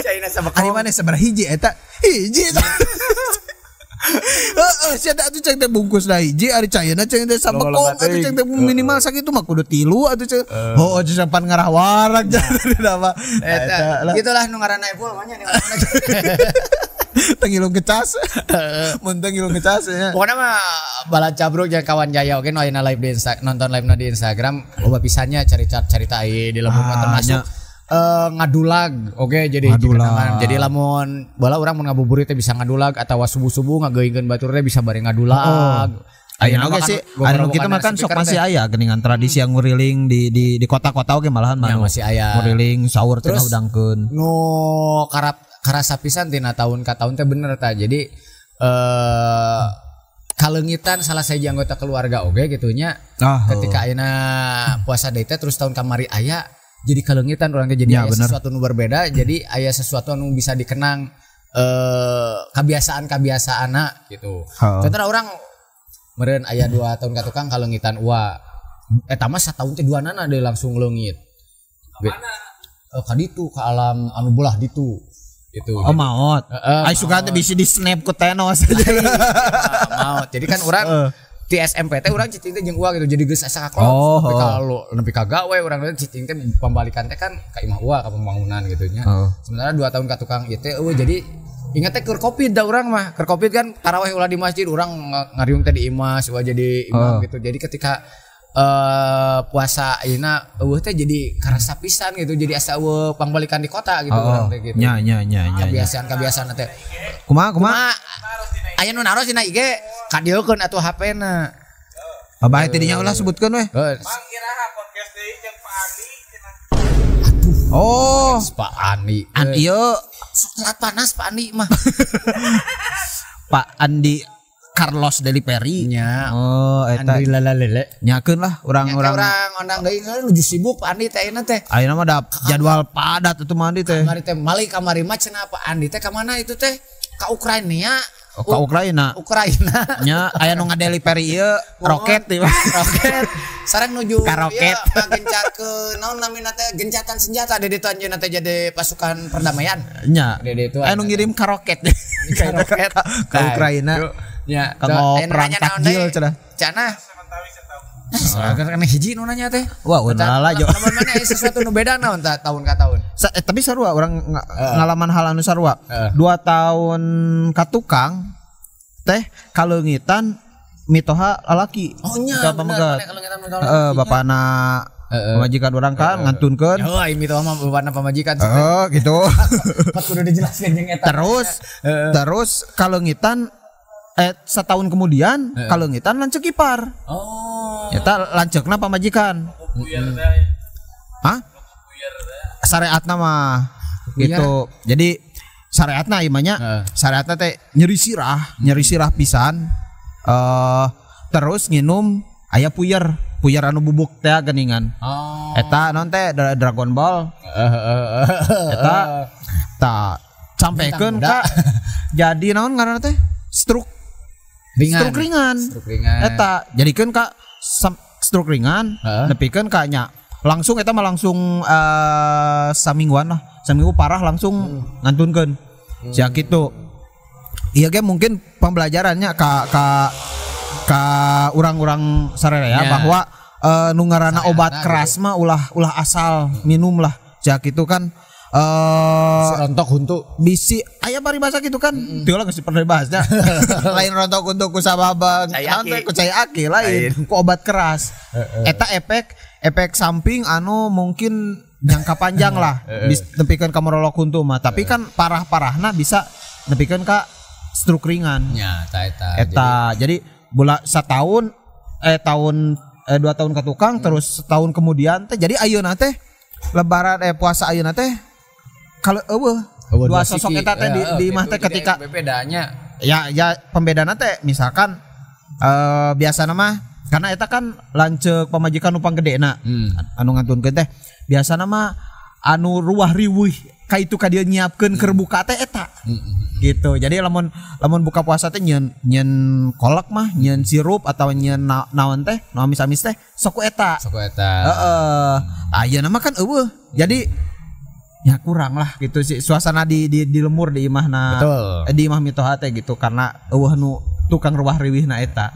Caina sama ari maneh sabaraha hiji eta? Hiji. Heeh, sia teh atuh ceng teh bungkus da hiji ari caina ceng teh sabekong atuh ceng teh minimal sakitu mah kudu tilu atuh ceng. Heuh ceng pan ngarah wareg jadi mah. Eta gitulah nu ngaranna Epul mah nya. Tengilung kecas. Mun tengilung kecas ya. Pokoknya mah Balad Cabruk jeung kawan Jaya oge nu ayeuna live di nonton live na di Instagram loba pisannya carita ieu di lembur termasuk ngadulag oke jadi kenangan. Jadi lamun bala urang mun ngabuburit teh bisa ngadulag atawa subuh-subuh ngageuingkeun batur teh bisa bari ngadulag. Ayeuna oge sih anu kitu mah kan sok masih aya geuningan tradisi yang nguriling di kota-kota oge malahan mah masih aya. Nguriling sahur teh ngudangkeun. Nu karap karasa pisan tina tahun ka tahun teh bener ta. Jadi kalengitan salah sahiji anggota keluarga oge gitu nya. Ketika ayeuna puasa deui teh terus tahun kamari aya jadi kalengitan urang teh jadi ya, aya sesuatu nu berbeda, jadi aya sesuatu nu bisa dikenang kebiasaan-kebiasaanna gitu. Contohna urang meureun aya 2 tahun ka tukang kalengitan ua. Eta mah sataun teh duanana deui langsung leungit. Ka ditu ka alam anu belah ditu. Gitu. Oh maot. Ai suka teh bisa di snap ku Thanos. Maot. Jadi kan urang di SMP teh urang cicing teh jeung uang gitu. Jadi geus asa kaklop. Tapi kalau nepi ka gawe urang teh cicing teh pambalikan teh kan ka imah uang ka pembangunan gitu nya. Sementara 2 tahun ka tukang ieu teh eueuh jadi ingat teh keur Covid da urang mah. Keur Covid kan tarawih ulah di masjid urang ngariung teh di imah ulah jadi imam gitu. Jadi ketika puasa ayeuna eueuh teh jadi karasa pisan gitu. Jadi asa eueuh pangbalikan di kota gitu urang teh gitu. Nya nya nya nya. Kebiasaan-kebiasaan teh. Kumaha kumaha? Aya nu naros dina IG kadieukeun atuh HP-na. Bae ti dinya ulah sebutkeun weh. Mang iraha podcast deui jeung Pak Andi cenah. Aduh. Oh, Pak Andi. An ieu sok telat panas Pak Andi mah. Pak Andi Carlos Deli Perry nya. Oh, eta Andi lalalele. Nyakeun lah urang-urang. Urang ondang deui nuju sibuk Pak Andi teh ayeuna teh. Ayeuna mah da jadwal padat atuh mah Andi teh. Kamari teh malik kamari mah cenah Pak Andi teh ka mana itu teh? Ka Ukraina. Ka Ukraina. Ukraina. Nya aya nu ngadelivery ieu roket ieu. Roket. Sareng nuju ka roket. Ngagencarkeun naon namina teh gencatan senjata di ditu anjeunna teh jadi pasukan perdamaian. Nya. Di ditu. Aya nu ngirim ka roket. Ka roket ka Ukraina. Nya. Kanggo perang takjil cenah. Cenah. Karena hiji nu nanya teh. Wah, ulah lah jo. Lamun mana aya sesuatu nu beda naon tah tahun ka tahun. Tapi sarua urang ngalaman hal anu sarua. 2 tahun ka tukang teh kaleungitan mitoha lalaki. Oh nya. Heeh, bapana pamajikan urang kan ngantunkeun. Heuh, ai mitoha mah bapana pamajikan. Heeh, gitu. Pas kudu dijelaskeun jeung eta. Terus kaleungitan setahun kemudian kaleungitan lanceuk ipar. Oh. Eta lanceukna pamajikan. Hah? Syariatna mah gitu. Jadi syariatna ieu mah nya, syariatna teh nyeri sirah pisan. Terus nginum aya puyer anu bubuk teh geuningan. Oh. Eta naon teh Dragon Ball. Eta tah sampekeun ka jadi naon ngaranna teh? Stroke ringan. Eta jadikeun ka stroke ringan, nepikeun ka nya langsung eta mah langsung samingguan lah. Saminggu parah langsung ngantunkeun. Sia kitu. Iya ge mungkin pembelajarannya ka urang-urang sararea bahwa nu ngaranna obat keras mah ulah asal minum lah. Sia kitu kan rontok huntu bisi aya paribasa gitu kan. Teu lah geus pernah dibahasnya. Lain rontok huntu ku sababang naon teh ku cai aki lain ku obat keras. Eta efek samping anu mungkin jangka panjang lah nepikeun ka merolok huntu mah, tapi kan parah-parahna bisa nepikeun ka stroke ringan. Nya ta eta. Eta jadi bola setahun 2 tahun ka tukang terus setahun kemudian teh jadi ayeuna teh lebaran puasa ayeuna teh kalau eueuh dua sosok eta teh di imah teh ketika bedanya ya pembedana teh misalkan biasana mah karena eta kan lanceuk pamajikan nu panggedena anu ngantunkeun teh biasana mah anu ruah riweuh ka itu ka dieu nyiapkeun keur buka teh eta gitu. Jadi lamun buka puasa teh nyeun kolak mah nyeun sirup atau nyeun naon teh nu amis-amis teh sok ku eta. Heeh. Ayeuna mah kan eueuh. Jadi ya kurang lah gitu sih suasana di lemur di imahna. Di imah mitoha teh gitu karena eueuh nu tukang ruah riwihna eta.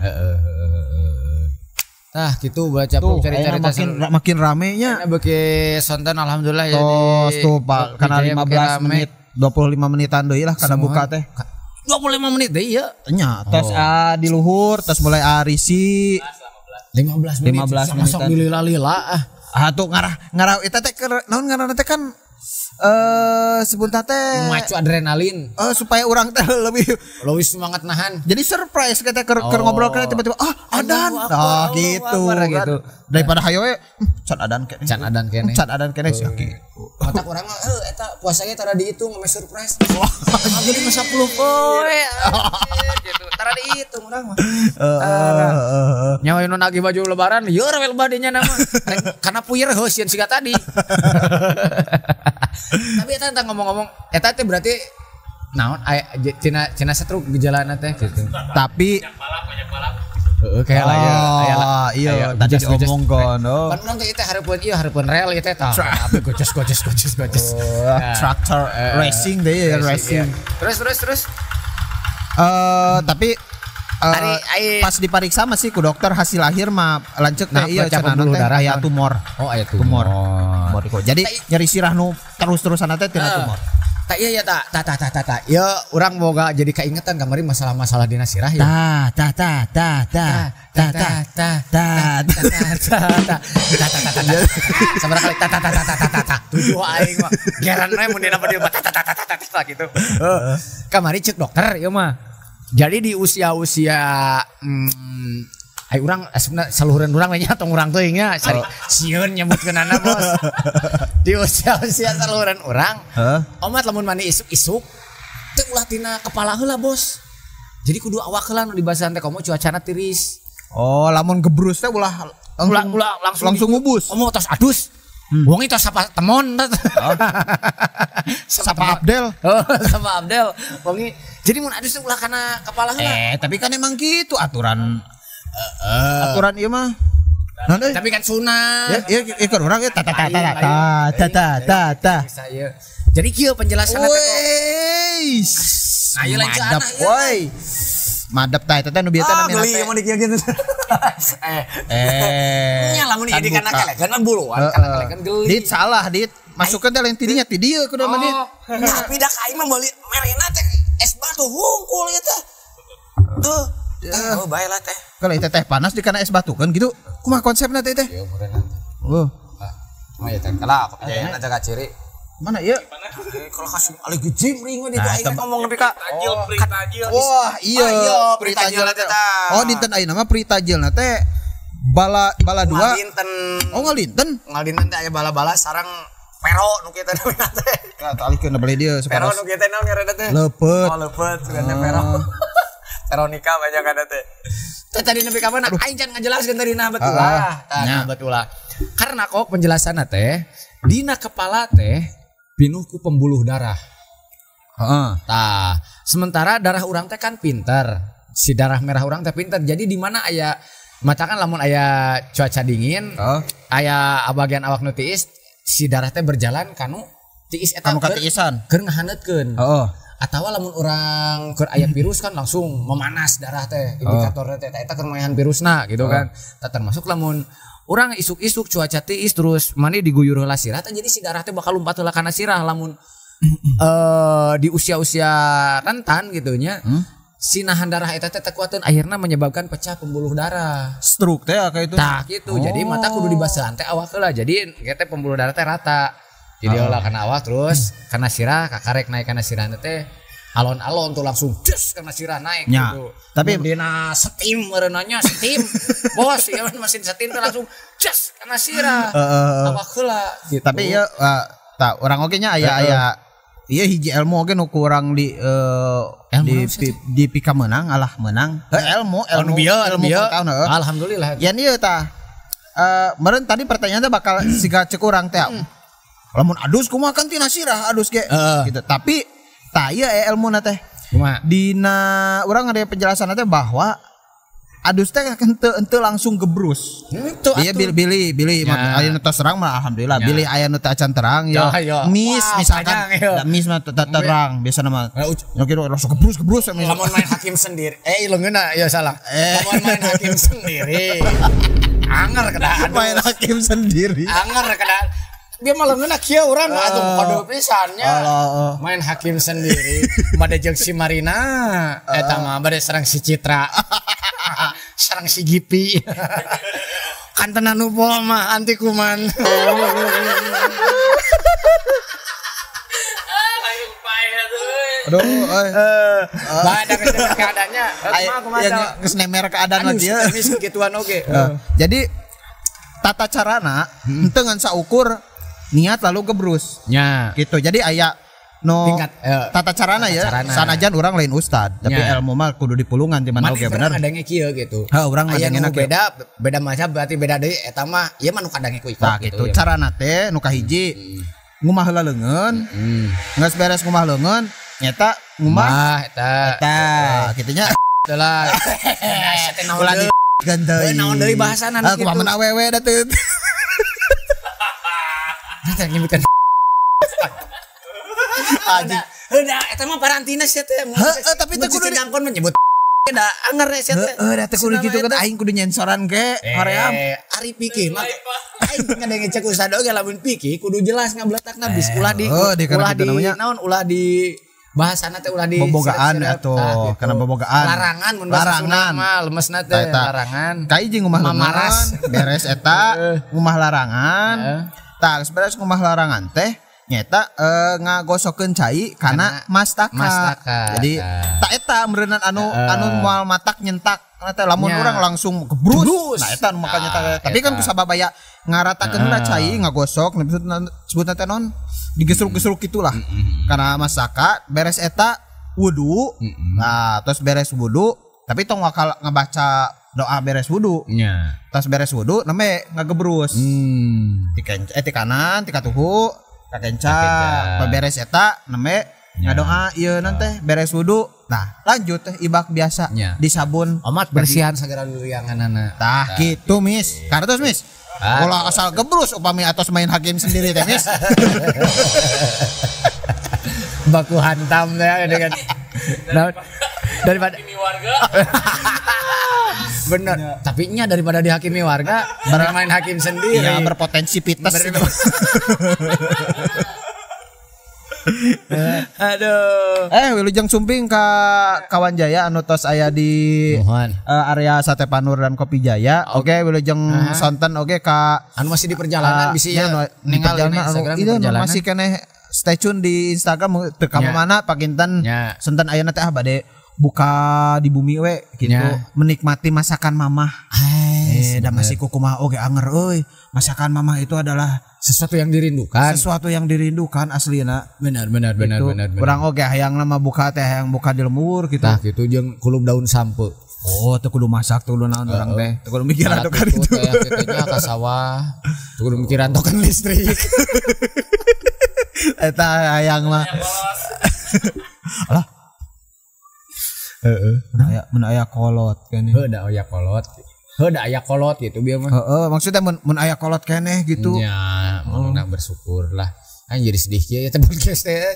Tah gitu baca cari-cari makin rame nya. Beuki sonten alhamdulillah ya. Tos tuh Pak karena 15 menit 25 menitan deui lah kana buka teh. 25 menit deui ya. Nya tos di luhur tos mulai arisi 15 menit. 15 menit. Sok dilila-lila ah. Ah tuh ngarah eta teh naon ngaranna teh kan sebentar teh memacu adrenalin supaya orang teh lebih semangat nahan. Jadi surprise kita keur ngobrol kena tiba-tiba adan. Nah gitu gitu. Daripada hayo we can adan kene. Can adan kene sih gitu. Mata urang mah eta puasa ge tara dihitung ame surprise. Jadi mah 10 poe. Gitu. Tara dihitung urang mah. Nyawa nu nagih baju lebaran lieur we lebadenya nama. Karena puyer heuh sieun siga tadi. Tapi eta tentang ngomong-ngomong eta teh berarti naon tina stroke gejalana teh gitu. Tapi banyak balap. Heeh kayak lah ya. Iya tadi diomongkeun. Pan urang teh ieu hareupeun ieu hareupeun rel ieu teh tah. Tapi goces. Tractor racing deh ya racing. Terus. Tapi pas diperiksa masih ku dokter hasil akhir mah lanceuk teh ieu cenah teh aya tumor. Oh aya tumor. Jadi nyeri sirah nu terus-terusan teh tina tumor. Tak iya ya tak tak tak tak tak. Ya orang boga jadi keingetan kamari masalah-masalah dina sirah ya. Ta ta ta ta ta ta ta ta ta ta ta ta ta ta ta. Sabaraha kali ta ta ta ta ta ta ta. Tujuh aing mah. Geran we mun dina dia ta ta ta ta ta ta gitu. Kamari cek dokter ieu mah. Jadi di usia-usia ai urang sebenarnya saluhureun urang we nya tong urang teuing nya sieun nyebutkeunana bos. Di usia-usia saluhureun urang, omat lamun mandi isuk-isuk teh ulah tina kepala heula bos. Jadi kudu awak heula nu dibasahan teh komo cuacana tiris. Oh, lamun gebrus teh ulah langsung ngubus. Komo tos adus. Wong itu sapa temon. Sapa Abdel. Sapa Abdel. Wongi Jadi mun adus ulah kana kepala heula. Tapi kan emang gitu aturan. Aturan ieu mah. Tapi kan sunah. Ya, ya keur urang ya ta ta ta ta ta ta ta ta. Jadi kieu penjelasanna teh kok. Nah, ieu lain madap woi. Madap tah eta teh nu bieu teh namina teh. Mun dikieu gitu. Nya lamun ieu di kana kelekeun mah buluan, kana kelekeun geli. Dit salah dit. Masukkeun teh lain tidinya ti dieu kudu mah dit. Tapi da ka aing mah meuli merena teh es batu hungkul ieu teh. Tuh. Oh bae lah teh. Kalau teh teh panas di kana es batu kan gitu. Kumaha konsepna teh teh? Ieu meureun. Oh. Mah ya teh kalah kopi jayana jaga ciri. Mana ieu? Kalau kasih alih gejim ring di aing ngomong nepi ka tajil pri tajil. Wah, iya pri tajil teh. Oh, dinten ayeuna mah pri tajilna teh bala bala dua. Ngalinten. Oh, ngalinten. Ngalinten teh aya bala-bala sareng pero nu kieu teh namina teh. Tah alihkeun beli dieu supaya. Pero nu kieu teh naon ngaranna teh? Leupet. Oh, leupet sugan teh pero. Veronica banyak ada teh. Teh tadi nepi ka mana? Aing can ngajelaskeun tadi nah betul lah. Tah betul lah. Karena kok penjelasanna teh dina kepala teh pinuh ku pembuluh darah. Heeh. Tah, sementara darah urang teh kan pinter. Si darah merah urang teh pinter. Jadi di mana aya matakan lamun aya cuaca dingin, aya bagian awak nu tiis, si darah teh berjalan kanu tiis eta kanu katiisan. Keur ngahaneutkeun. Heeh. Atawa lamun urang keur aya virus kan langsung memanas darah teh, indikatorna teh eta keur maehan virusna gitu kan. Tah termasuk lamun urang isuk-isuk cuaca tiis terus mani diguyur heula sirah teh jadi si darah teh bakal lumpat heula kana sirah lamun di usia-usia rentan gitu nya. Si nahan darah eta teh teu kuateun akhirna menyebabkan pecah pembuluh darah. Stroke teh kayak itu. Tah gitu. Jadi mata kudu dibasahan teh awak heula. Jadi teh pembuluh darah teh rata. Jadi olah kana awak terus kana sirah kakarek naik kana sirah teh alon-alon tuh langsung cus kana sirah naik ya, gitu. Tapi dina steam merenanya steam. Bos ya mesin steam tuh langsung cus kana sirah. Awak heula gitu. Tapi ieu tah urang oge nya aya aya ieu hiji ilmu oge nu kurang di di pika meunang alah meunang. Ilmu ilmu ilmu tahun heeh. Alhamdulillah. Yan ieu tah meureun tadi pertanyaannya bakal siga cek urang teh. Lamun adus kumaha kan tina sirah adus ge gitu. Tapi tah ieu ilmuna teh. Kumaha? Dina urang ada penjelasan teh bahwa adus teh henteu langsung gebrus. Iya bilih bilih aya nu tos terang mah alhamdulillah. Bilih aya nu teu acan terang ya. Mis misalkan da mis mah terang biasana mah. Nya kieu langsung gebrus gebrus lamun main hakim sendiri. Leungeunna ya salah. Lamun main hakim sendiri. Anger kedah adus. Main hakim sendiri. Anger kedah. Dia malah ngeuna kieu urang mah atuh kode pisan nya. Main hakim sendiri bade jeung si Marina eta mah bade serang si Citra. Serang si Gipi. Kan tenan nu mah anti kuman. Aduh euy. Bae keadaannya. Kumaha ya geus nemer keadaan mah dieu. Geus gituan oge. Jadi tata carana henteu ngan saukur niat lalu gebrus. Nya. Gitu. Jadi aya no tingkat tata carana ya. Sanajan urang lain ustad, tapi ilmu mah kudu dipulungan di mana oge bener. Kadangnya kieu gitu. Heuh, urang aya nu beda, beda macam berarti beda deui eta mah ieu mah nu kadange ku ikut nah, gitu. Carana teh nu kahiji ngumah heula leungeun. Geus beres ngumah leungeun, nyeta ngumah eta. Eta kitu nya. Teu lah. Ulah di gandeui. Naon deui bahasana nu kitu. Kumaha awewe da teu. Nanti nyebutkan anjing. Heuh, eta mah parantina sia teh. Heeh, tapi teu kudu dangkon menyebut da anger sia teh. Heeh, da teu kudu kitu kan aing kudu nyensoran ge hoream. Ari pikir mah aing ngadenge cek ustad oge lamun pikir kudu jelas ngabletakna bis ulah di ulah di naon ulah di bahasana teh ulah di bobogaan atuh kana bobogaan. Larangan mun bahasa Sunda mah lemesna teh larangan. Kai jeung ngumah mamaras beres eta ngumah larangan. Tah beres ngumah larangan teh nyeta ngagosokeun cai kana mastaka. Jadi tak eta meureunnan anu anu moal matak nyentak kana teh lamun urang langsung gebrus. Nah eta nu makanya teh. Tapi kan ku sabab aya ngaratakeun heula cai ngagosok sebutna teh naon digesruk-gesruk gitulah. Kana mastaka beres eta wudu. Nah terus beres wudu tapi tong wakal ngabaca doa beres wudu. Nya. Terus beres wudu name ngagebrus. Ti kanan, ti katuhu, kakenca. Beres eta name Ngadoa ieu nanti beres wudu. Nah, lanjut teh ibak biasa di sabun. Omat bersihan segera durianganana. Tah kitu Mis. Kartos Mis. Ulah asal gebrus upami atos main hakim sendiri teh Mis. Baku hantam teh dengan daripada dihakimi warga. Bener. Tapi nya daripada dihakimi warga, bermain hakim sendiri. Ya berpotensi pites. Aduh. Wilujeng sumping ka Kawan Jaya anu tos aya di area Sate Panur dan Kopi Jaya. Oke, wilujeng sonten oke ka anu masih di perjalanan bisi ya ningali Instagram di perjalanan. Masih keneh stay tune di Instagram teu ka mana pakinten sonten ayeuna teh bade buka di bumi we gitu menikmati masakan mamah. Da masih kukumaha oge anger euy. Masakan mamah itu adalah sesuatu yang dirindukan. Sesuatu yang dirindukan aslina. Benar. Urang oge hayang nama buka teh hayang buka di lembur gitu. Tah kitu jeung kulub daun sampe. Oh, teu kudu masak teu kudu naon urang teh. Teu kudu mikiran token itu. Teh kitu ka sawah. Teu kudu mikiran token listrik. Eta hayang mah. Alah. Heeh. Mun aya kolot keneh. Heuh da aya kolot. Heuh da aya kolot gitu bieu mah. Heeh, maksudnya mun aya kolot keneh gitu. Nya, mun bersyukur lah. Kan jadi sedih kieu ya teh podcast teh.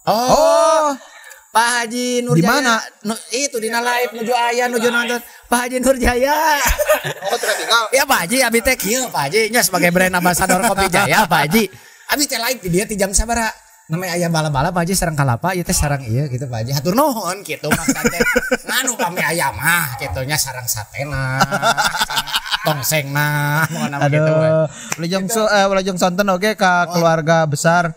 Oh, Pak Haji Nurjaya. Di mana? Itu dina live nuju aya nuju nonton. Pak Haji Nurjaya. Oh, tinggal. Ya Pak Haji abi teh kieu Pak Haji nya sebagai brand ambassador Kopi Jaya Pak Haji. Abi teh live di dia ti jam sabaraha? Namanya ayah bala-bala Pak Haji sareng kalapa ieu teh sareng ieu gitu Pak Haji. Hatur nuhun kitu maksud teh. Nganu kami ayam mah kitu nya sareng satena. Tongsengna pokona kitu we. Wilujeng sonten oge ka keluarga besar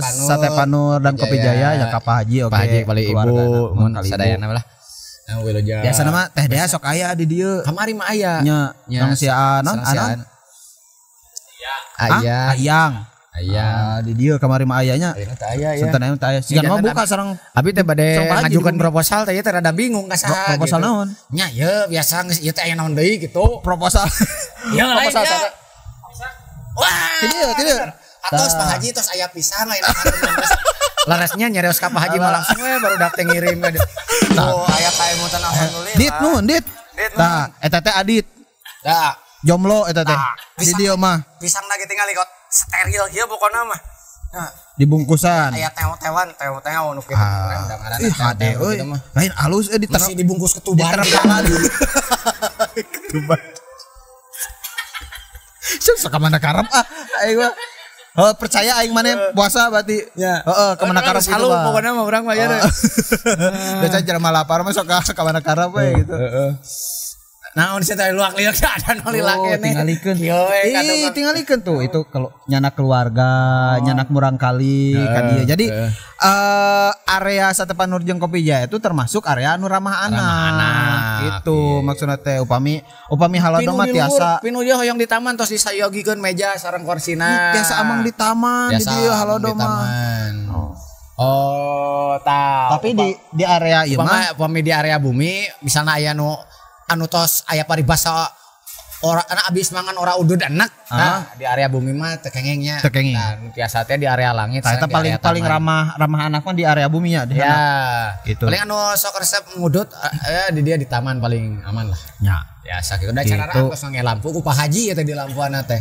Sate Panur dan Kopi Jaya ya ka Pak Haji oge. Pak Haji paling ibu mun sadayana lah. Nah wilujeng. Biasana mah teh dea sok aya di dieu. Kamari mah aya. Nya, tong si anon anon. Aya. Ayang. Aya di dieu kamari mah ayanya. Ayeuna teh aya ya. Sonten aya teh aya. Siga mah buka sareng abi teh bade ngajukeun proposal teh ieu teh rada bingung ka saha. Proposal naon? Nya ieu biasa geus ieu teh aya naon deui gitu. Proposal. Ya lain proposal. Ya. Wah. Ti dieu, ti dieu. Atos Pak Haji tos aya pisan lain Laresnya nyarios ka Pak Haji mah langsung we baru teh ngirim ka. Oh, aya kaemutan alhamdulillah. Dit nuhun, Dit. Tah, eta teh Adit. Tah, jomblo eta teh. Di dieu mah. Pisang lagi tinggal ikut steril kieu pokona mah. Nah, dibungkusan. Aya tew-tewan, tew-tew nu kitu. Ih, hade euy. Lain alus euy masih dibungkus ketuban. Diterpalan. Ketuban. Sok ka mana karep ah aing mah. Oh, percaya aing maneh puasa berarti. Heeh, ka mana karep itu mah. Pokona mah urang mah ya. Biasa jelema lapar mah sok ka mana karep we gitu. Heeh. Naon sih teh luak liuk ada nu lila keneh. Tingalikeun. Ih, tingalikeun tuh itu kalau nyanak keluarga, nyanak murangkali ka dieu. Jadi area Sate Panur jeung Kopi Jaya itu termasuk area anu ramah anak. Gitu maksudna teh upami halodo mah tiasa pinu ieu hoyong di taman tos disayogikeun meja sareng korsina. Tiasa amang di taman di dieu halodo mah. Oh, tah. Tapi di area ieu mah upami di area bumi misalna aya nu anu tos aya paribasa ora anak abis mangan ora udud enak. Nah, di area bumi mah teu kenging nya. Nah, biasa teh di area langit. Nah, eta paling ramah anak mah di area bumi nya. Ya. Gitu. Paling anu sok resep ngudut di dia di taman paling aman lah. Ya. Biasa kitu da cara tos nge lampu ku Pak Haji ya teh di lampuana teh.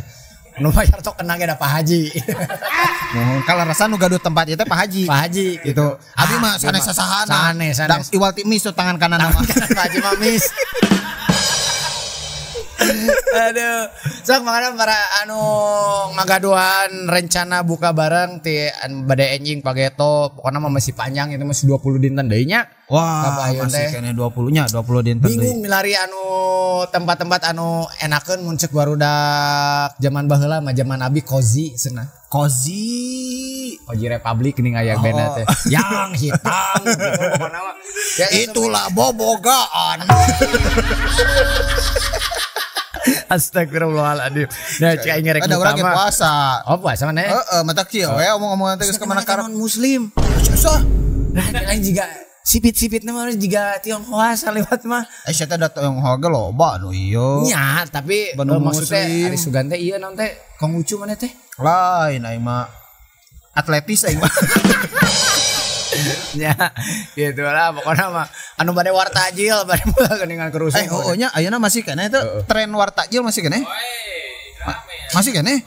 Nu bayar tok kenang ge da Pak Haji. Nuhun kalarasa nu gaduh tempat ieu teh Pak Haji. Pak Haji gitu. Abi mah sanes sasahana. Sanes. Dan iwal ti mis tangan kanan mah. Pak Haji mah mis. Aduh, sok makanya para anu ngagaduhan rencana buka bareng ti bade enjing pageto, pokoknya mah masih panjang itu masih 20 dinten deui nya. Wah, masih kene 20 nya, 20 dinten deui. Bingung milari anu tempat-tempat anu enakeun mun ceuk barudak zaman baheula mah zaman abi cozy cenah. Cozy. Cozy Republic geuning aya band teh. Yang hitam gitu pokona mah. Ya, itulah bobogaan. Astagfirullahaladzim. Nah, cik aing ngerek ada orang yang puasa. Oh, puasa mana? Heeh, mata kieu we omong-omongan teh geus ka mana karep muslim. Susah. Nah, lain jiga sipit-sipitna mah jiga Tionghoa saliwat mah. Eh, sia teh da Tionghoa ge loba nu ieu. Nya, tapi maksudnya ari sugan teh ieu naon teh Konghucu mana teh? Lain aing mah. Atletis aing mah. Ya, gitu lah pokoknya mah anu bade war takjil bade moal geuningan kerusuk. Oh nya ayeuna masih keneh itu tren war takjil masih keneh? Masih keneh?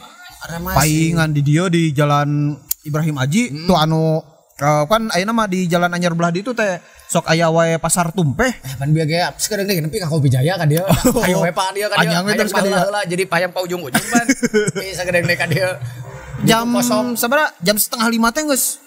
Paingan di dieu di Jalan Ibrahim Aji tuh anu kan ayeuna mah di Jalan Anyar belah ditu teh sok aya wae pasar tumpeh. Pan bieu ge sekarang ge nepi ka Kopi Jaya ka dieu. Ayo we pa dieu ka dieu. Panjang we terus ka dieu. Jadi payam pa ujung-ujung pan. Bisa gede ka dieu. Jam sabaraha? Jam 4:30 teh geus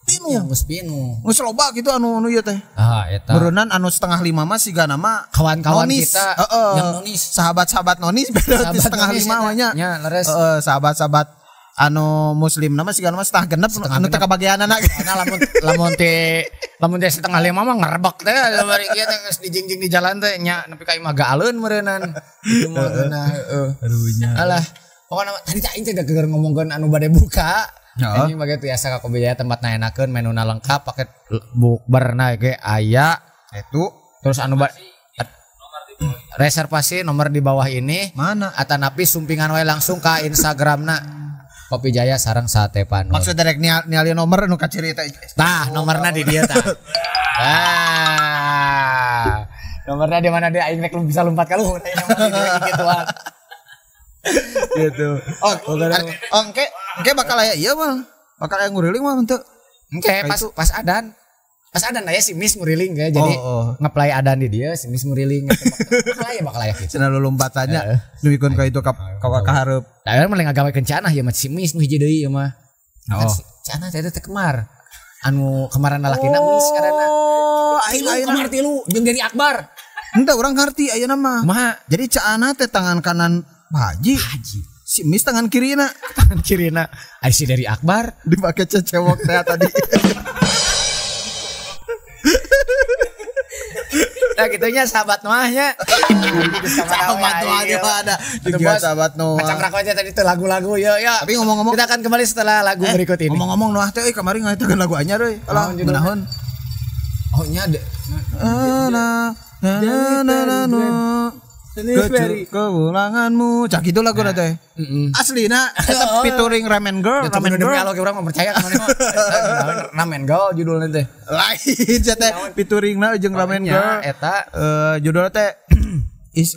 pinu. Ya, geus pinu. Geus loba kitu anu ieu teh. Ah eta. Meureunnan anu 4:30 mah sigana mah kawan-kawan nonis. Kita yang nonis. Sahabat-sahabat nonis beda 4:30 mah nya. Nya leres. Sahabat-sahabat anu muslim nama sigana mah 5:30 anu teu kabagianana. Karena lamun teh 4:30 mah ngerebek teh bari kieu teh geus dijingjing di jalan teh nya nepi ka imah gaaleun meureunnan. Itu mah geunah heeh. Aduh nya. Alah, pokona tadi aing teh geger ngomongkeun anu bade buka. Anjing bage tiasa ka Kopi Jaya tempatna enakeun menuna lengkap paket bukberna ge aya itu terus anu reservasi nomor di bawah ini mana atanapi sumpingan wae langsung ka Instagramna Kopi Jaya sareng Sate Panur. Maksud direk ningali nomor nu kaciri teh. Tah nomorna di dieu tah. Ah. Nomorna di mana dia aing rek bisa lompat ka luhur gituan. Gitu. Oh, engke bakal aya ieu mah. Bakal aya nguriling mah henteu. Engke pas adan. Pas adan aya si Miss nguriling ge. Jadi ngeplay adan di dieu si Miss nguriling. Bakal aya kitu. Cenah lolompatannya nuluykeun ka itu ka hareup. Da urang mah ngagawe kencanah ieu mah si Miss nu hiji deui ieu mah. Kan cenah teh teh kemar. Anu kemarin lalakina Miss karena. Oh, aing kemar tilu jeung Dedi Akbar. Henteu urang ngarti ayeuna mah. Jadi caana teh tangan kanan Pak Haji. Si Miss tangan kirina. Tangan kirina. Ai si dari Akbar dipake cecewok teh tadi. Nah gitunya sahabat Noahnya. Sahabat Noah di mana? Juga sahabat Noah. Kacang aja tadi tuh lagu-lagu ya ya. Tapi ngomong-ngomong kita akan kembali setelah lagu berikut ini. Ngomong-ngomong Noah teh euy kamari ngaitakeun lagu anyar euy. Alah ngeunaheun. Oh nya de. Na na na na. Keulanganmu cak itu lagu teh. Aslina eta featuring Ramen Girl, Ramen Girl. Kalau urang mah percaya ka maneh mah. Ramen Girl judulna teh. Lain teh featuringna jeung Ramen Girl eta judulna teh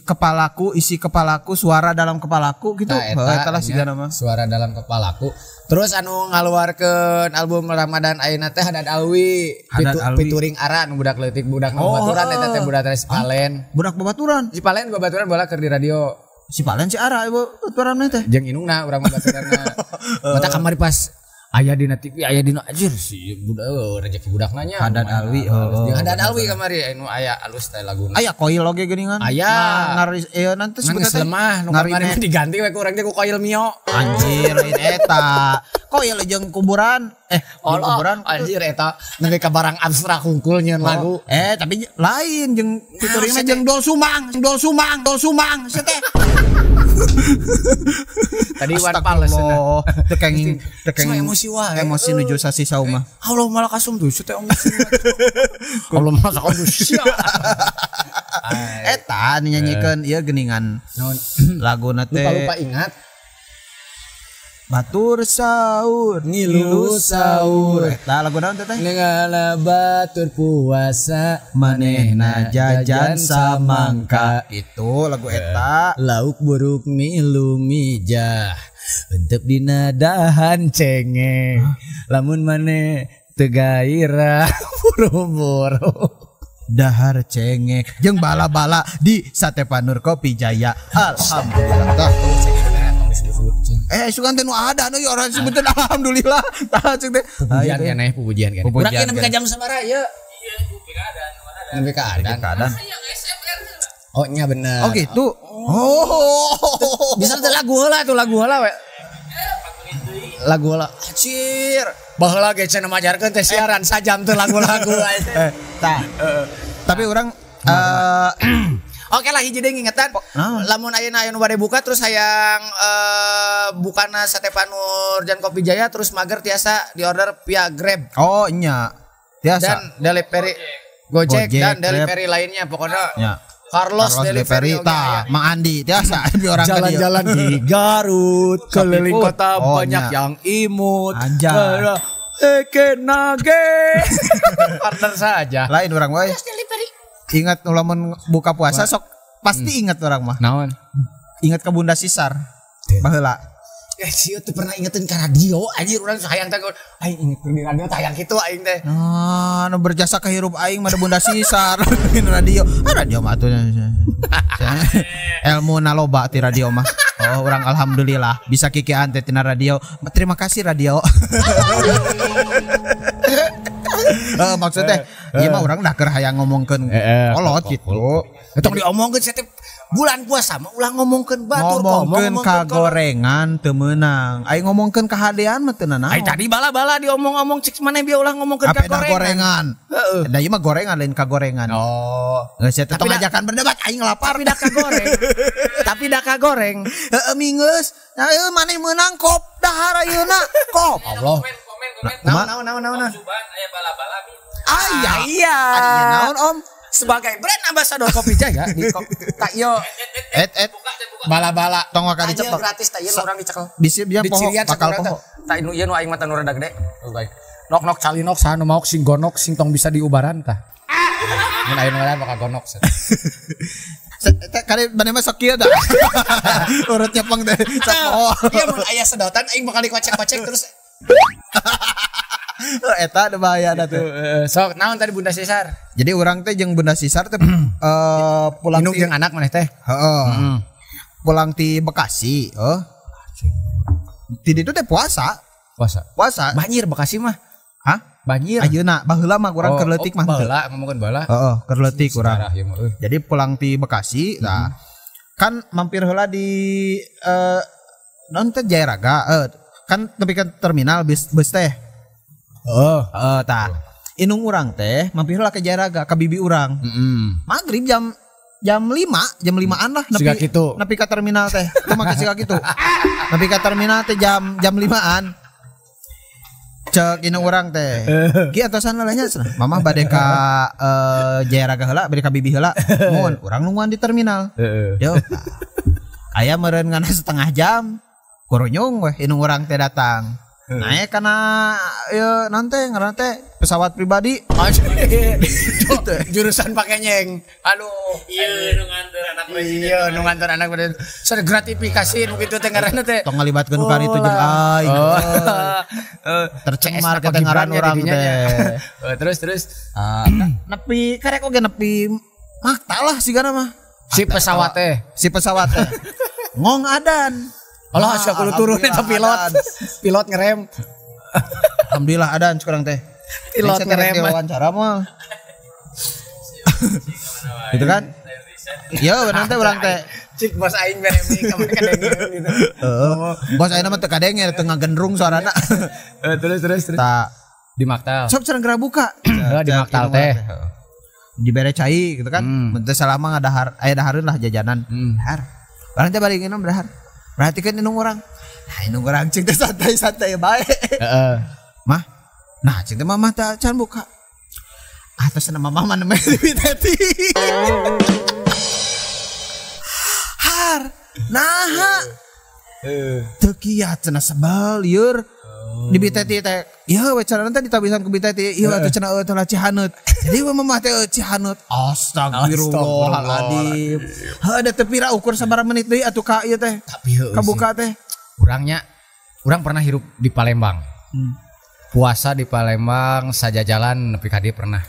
kepalaku, isi kepalaku, suara dalam kepalaku gitu. Eta lah sigana mah. Suara dalam kepalaku. Terus anu ngaluarkeun album Ramadan ayeuna teh Haddad Alwi, featuring Ara anu budak leutik, budak babaturan eta teh budak teh si Palen. Budak babaturan. Si Palen babaturan bola keur di radio. Si Palen si Ara ieu babaturan teh. Jeung indungna urang babaturanna. Mata kamari pas aya dina TV, aya dina anjir si budak rezeki budak nanya. Haddad Alwi, jeung Haddad Alwi kamari anu aya alus teh laguna. Aya koil oge geuningan. Aya. Ngaris ieu nanti sebutna teh lemah nu kamari diganti we ku urang teh ku koil mio. Anjir eta. Koil jeung kuburan. Kuburan anjir eta nepi ka barang abstrak hungkul nyeun lagu. Tapi lain jeung featuringna jeung Dol Sumang, Dol Sumang, Dol Sumang teh. Tadi Iwan Fals teu kenging emosi wae. Emosi nuju sasi saumah. Allah malah kasum tuh teh emosi. Allah malah kasum sia. Eta nyanyikeun ieu geuningan laguna teh lupa-lupa ingat. Batur sahur ngilu sahur. Eta lagu naon teh? Ngala batur puasa manehna jajan samangka. Itu lagu eta. Lauk buruk milu mijah entep dina dahan cengeng. Lamun maneh teu gairah buru-buru dahar cengek jeung bala-bala di Sate Panur Kopi Jaya. Alhamdulillah. Sugan teh nu ada nu orang sebutan alhamdulillah. Tah cek teh. Pujian keneh, pujian keneh. Urang ieu nepi ka jam sabaraha ieu? Iya, nepi ka adan, nepi ka adan. Oh, nya bener. Oh gitu. Oh. Bisa teh lagu heula tuh, lagu heula we. Lagu heula. Anjir. Baheula ge cenah majarkeun teh siaran sajam teh lagu-lagu. Tah. Tapi urang Oke lah hiji deui ngingetan. Lamun ayeuna aya nu bade buka terus hayang bukana Sate Panur dan Kopi Jaya terus mager tiasa diorder via Grab. Oh nya. Tiasa. Dan delivery Gojek dan delivery lainnya pokoknya. Nya. Carlos Delivery tah, Mang Andi tiasa abi orang jalan-jalan di Garut, keliling kota banyak yang imut. Anjay. Eke nage. Partner saja. Lain orang we. Ingat lamun buka puasa sok pasti ingat orang mah. Naon? Ingat ke Bunda Sisar. Baheula. Sieun tuh pernah ingetin ke radio anjir urang hayang teh aing ingetin di radio tayang kitu aing teh. Nah, nu berjasa ka hirup aing mah Bunda Sisar radio. Ah radio mah atuh. Ilmu na loba ti radio mah. Oh, urang alhamdulillah bisa kikian teh tina radio. Terima kasih radio. Maksudnya ieu mah urang dah keur hayang ngomongkeun kolot kitu. Tong diomongkeun setiap bulan puasa mah ulah ngomongkeun batur ngomongkeun kagorengan teu meunang. Aing ngomongkeun kahadean mah teu nanaon. Ai tadi bala-bala diomong-omong cik maneh bieu ulah ngomongkeun kagorengan. Heeh. Da ieu mah gorengan lain kagorengan. Oh. Geus teh tong ajakan berdebat aing lapar. Tapi da kagoreng. Tapi da kagoreng. Heeh mingeus. Nah ieu maneh meunang kop dahar ayeuna kop. Allah. Naon naon naon. Suban aya bala-bala. Aya. Iya. Naon Om? Sebagai brand ambassador Kopi Jaya di tak yo bala-bala tong waka diceplok gratis tak ieu urang dicekel bisi dia poho bakal poho tak nu ieu nu aing mah nu rada gede nok-nok calinok saha nu maok sing gonok sing tong bisa diubaran tah mun aya nu ngaran bakal gonok kali maneh mah sok kieu tah urut nyepeng teh sok poho ieu mun aya sedotan aing bakal dikocek-kocek terus eta ada bahaya da tuh. Sok naon tadi Bunda Sisar? Jadi urang teh jeung Bunda Sisar teh pulang induk jeung anak maneh teh. Heeh. Pulang ti Bekasi, heuh. Ti ditu teh puasa. Puasa. Puasa. Banjir Bekasi mah. Hah? Banjir. Ayeuna baheula mah urang keur leutik mah. Baheula ngomongkeun baheula. Heeh, keur leutik urang. Jadi pulang ti Bekasi nah kan mampir heula di non teh Jayaraga kan nepi ka terminal bus teh. Heeh, tah. Indung urang teh mampir heula ka Jayaraga ka bibi urang. Maghrib jam 5, jam 5-an lah nepi nepi ka terminal teh. Kumaha siga kitu. Nepi ka terminal teh jam 5-an. Cek indung urang teh. Ki atosan lah nya cenah. Mamah bade ka Jayaraga heula, bade ka bibi heula. Mun urang nungguan di terminal. Yo. Aya meureun ngana setengah jam. Kurunyung weh indung urang teh datang. Naik karena ya nanti ngaran teh pesawat pribadi. Jurusan pakai nyeng. Aduh. Iya nu nganter anak presiden. Iya nu nganter anak presiden. Sore gratifikasi nu kitu teh ngaranna teh. Tong ngalibatkeun nu karitu jeung aing. Tercemar ke ngaran urang teh. Terus terus. Nepi karek oge nepi makta lah sigana mah. Si pesawat teh. Si pesawat teh. Ngong adan. Allah ah, kudu turun eta pilot. Pilot ngerem. Alhamdulillah adan sekarang teh. Pilot ngerem wawancara mah. Gitu kan? Ya benar teh urang teh. Cik bos aing mere ka kadenge gitu. Heeh. Bos aing mah teu kadenge teu ngagendrung suarana. Terus terus terus. Ta di Maktal. Sok cenah geura buka. Heeh di Maktal teh. Dibere cai gitu kan. Mun teu salama ngadahar aya dahareun lah jajanan. Dahar. Barang teh bari nginum dahar. Perhatikan indung orang. Nah, indung orang cing teh santai-santai bae. Heeh. Mah. Nah, cing teh mamah teh can buka. Atas nama mama namanya Bibi Teti. Har. Naha. Teu kiat cenah sebel lieur. Di Bibi Teti teh. Ieu we carana teh ditabisan ku Bibi Teti. Ieu atuh cenah eueuh teh Cihaneut. Jadi we mamah teh Cihaneut. Astagfirullahaladzim. Heuh da teu pira ukur sabaraha menit deui atuh ka ieu teh. Tapi heueuh kabuka teh. Urangnya urang pernah hirup di Palembang. Puasa di Palembang sajajalan nepi ka dieu pernah.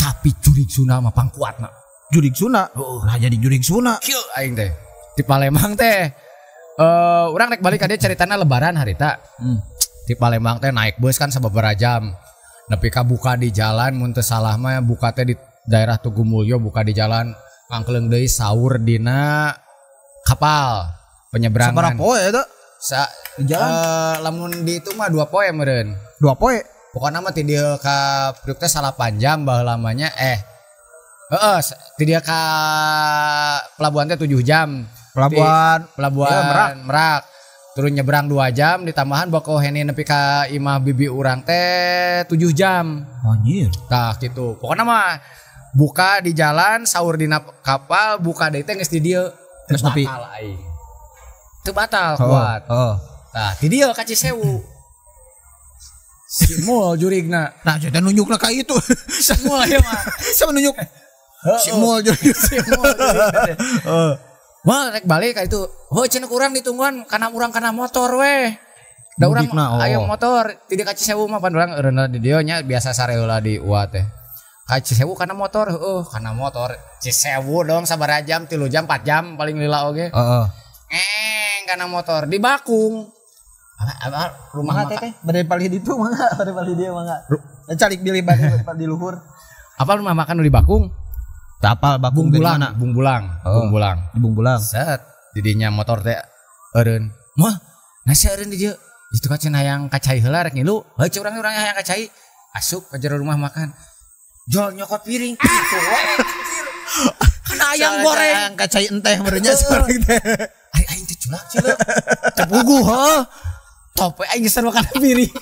Tapi jurig Sunda mah pangkuatna. Jurig Sunda? Nah jadi jurig Sunda. Kieu aing teh. Di Palembang teh urang rek balik ka dieu caritana lebaran harita. Di Palembang teh naik bus kan sababaraha jam. Nepi ka buka di jalan mun teu salah mah buka teh di daerah Tugu Mulyo buka di jalan angkleung deui sahur dina kapal penyeberangan. Sabaraha poe eta? Di jalan lamun di itu mah 2 poe meureun. 2 poe. Pokona mah ti dieu ka Priuk teh 8 jam baheula lamanya heeh ti dieu ka pelabuhan teh 7 jam. Pelabuhan ya, Merak. Merak. Turun nyebrang 2 jam ditambahan Bakauheni nepi ka imah bibi urang teh 7 jam. Anjir. Tah gitu. Pokoknya mah Buka di jalan, sahur di kapal, buka deui teh geus di dieu. Geus nepi. Batal aing. Teu batal kuat. Heeh. Tah, di dieu ka Cisewu. Si mul jurigna. Nah, jadi nunjukna ka itu. Si mul ieu mah. Siapa nunjuk? Si mul jurig. Si mul jurig. Heeh. Wah, rek balik ka itu. Heuh cenah urang ditungguan kana urang kana motor weh. Da urang aya motor, ti ka Cisewu mah pan urang eureunna di dieu nya biasa sareula di UA teh. Ka Cisewu kana motor, heueuh kana motor. Cisewu dong sabaraha jam, 3 jam, 4 jam paling lila oge. Heeh. Ngeng kana motor di Bakung. Apa rumah mangga teh bade palih ditu mangga, bade palih dieu mangga. Calik bilih bade di luhur. Apa rumah makan nu di Bakung? Teu apal Bakung di mana? Bungbulang, Bungbulang. Di Bungbulang. Set, didinya motor teh eureun. Mah, nasi eureun di dieu. Itu ka cenah hayang ka cai heula rek ngilu. Heuh ceu urang hayang ka cai. Asup ka jero rumah makan. Jol nyokot piring kitu we. Kana ayam goreng. Hayang ka cai enteh meureunnya soreng teh. Ai aing teh culak ceuleuh. Teu puguh heuh. Top aing geus makan piring.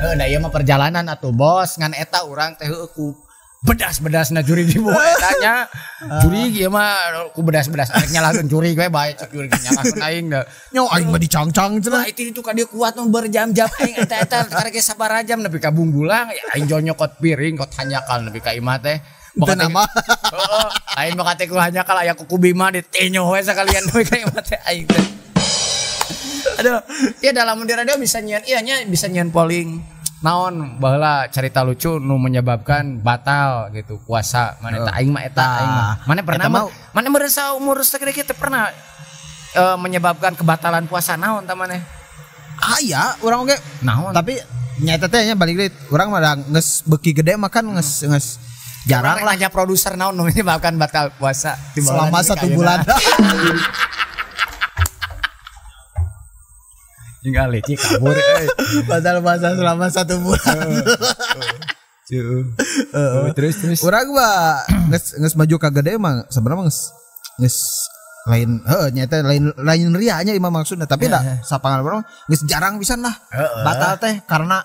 Heuh da ieu mah perjalanan atuh bos ngan eta urang teh heueuh ku bedas-bedasna jurig di bawah eta nya. Jurig ieu mah ku bedas-bedas arek nyalahkeun jurig we bae cek jurig nyalahkeun aing da. Nyo aing mah dicangcang cenah. Itu itu ka dieu kuat nu berjam-jam aing eta-eta karek ge sabaraha jam nepi ka Bungbulang aing jol nyokot piring kot hanjakal nepi ka imah teh. Teu nama. Heeh, lain bakal teh ku hanjakal aya kuku Bima ditinyoh we sakalian nepi ka imah teh aing teh. Aduh, ya dalam di radio bisa nyian, iya nya bisa nyian polling. Naon baheula cerita lucu nu menyebabkan batal gitu puasa. Mana eta aing mah eta aing mah. Mana pernah mana merasa umur segede kieu teh pernah menyebabkan kebatalan puasa naon ta maneh? Aya urang oge. Naon? Tapi nya eta teh nya balik deui urang mah geus beuki gede makan geus geus jarang lah nya produser naon nu menyebabkan batal puasa selama 1 bulan. Tinggal licik kabur euy. Batal puasa selama 1 bulan. Terus. Urang mah geus maju ka gede mah sebenarnya geus lain heuh nya teh lain ria nya imah maksudna tapi da sapangan urang geus jarang pisan lah. Batal teh karena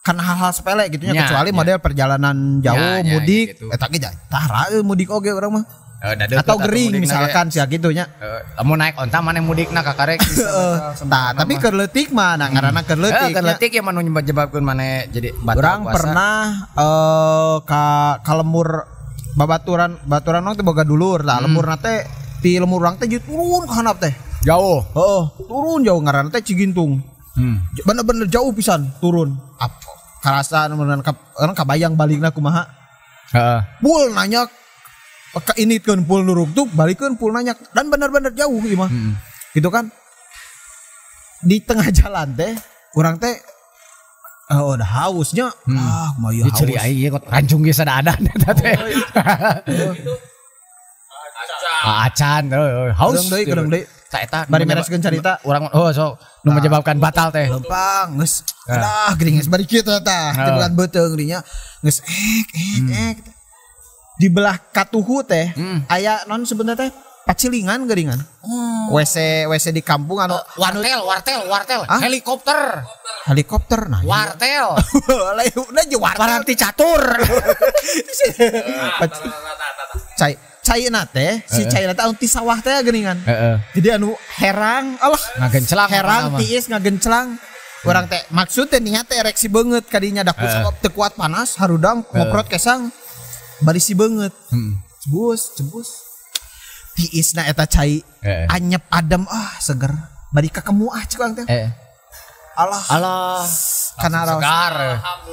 hal-hal sepele gitu nya kecuali model perjalanan jauh mudik eta ge tah mudik oge urang mah. Atau gering misalkan sia kitu nya. Lamun naik onta maneh mudikna ka karek. Tah, tapi keur leutik mah nah ngaranna keur leutik. Keur leutik ya mah nu nyebabkeun maneh jadi batal urang puasa. Pernah ka lemur babaturan baturan teh boga dulur. Tah lemurna teh ti lemur urang teh turun ka handap teh. Jauh. Heeh, turun jauh ngaranna teh Cigintung. Bener-bener jauh pisan turun. Karasa mun urang kabayang balikna kumaha. Heeh. Pul nanya ke ini kan pul nuruk tuh balikeun pul nanya dan benar-benar jauh ieu mah. Gitu kan. Di tengah jalan teh urang teh udah hausnya. Ah, kumaha ieu haus. Diceri aing ieu kot rancung ge sada-ada eta teh. Acan haus. Kedeung deui. Tah eta bari mereskeun carita urang oh sok nu menyebabkan batal teh. Lempang geus. Alah geuning geus bari kieu tah. Tibukan beuteung dinya geus ek. Di belah katuhu teh aya non sebenarnya teh pacilingan geuningan. WC di kampung anu wartel helikopter. Helikopter nah. Wartel. Lain udah je wartel. Paranti catur. Cai caina teh si caina teh anu ti sawah teh geuningan. Jadi anu herang alah ngagenclang herang tiis ngagenclang. Urang teh maksud teh niat teh ereksi beungeut kadinya da teu kuat panas harudang ngoprot kesang bari si beungeut. Cebus tiisna eta cai anyep adem ah seger bari kakemu ah cek urang teh. Alah kana segar.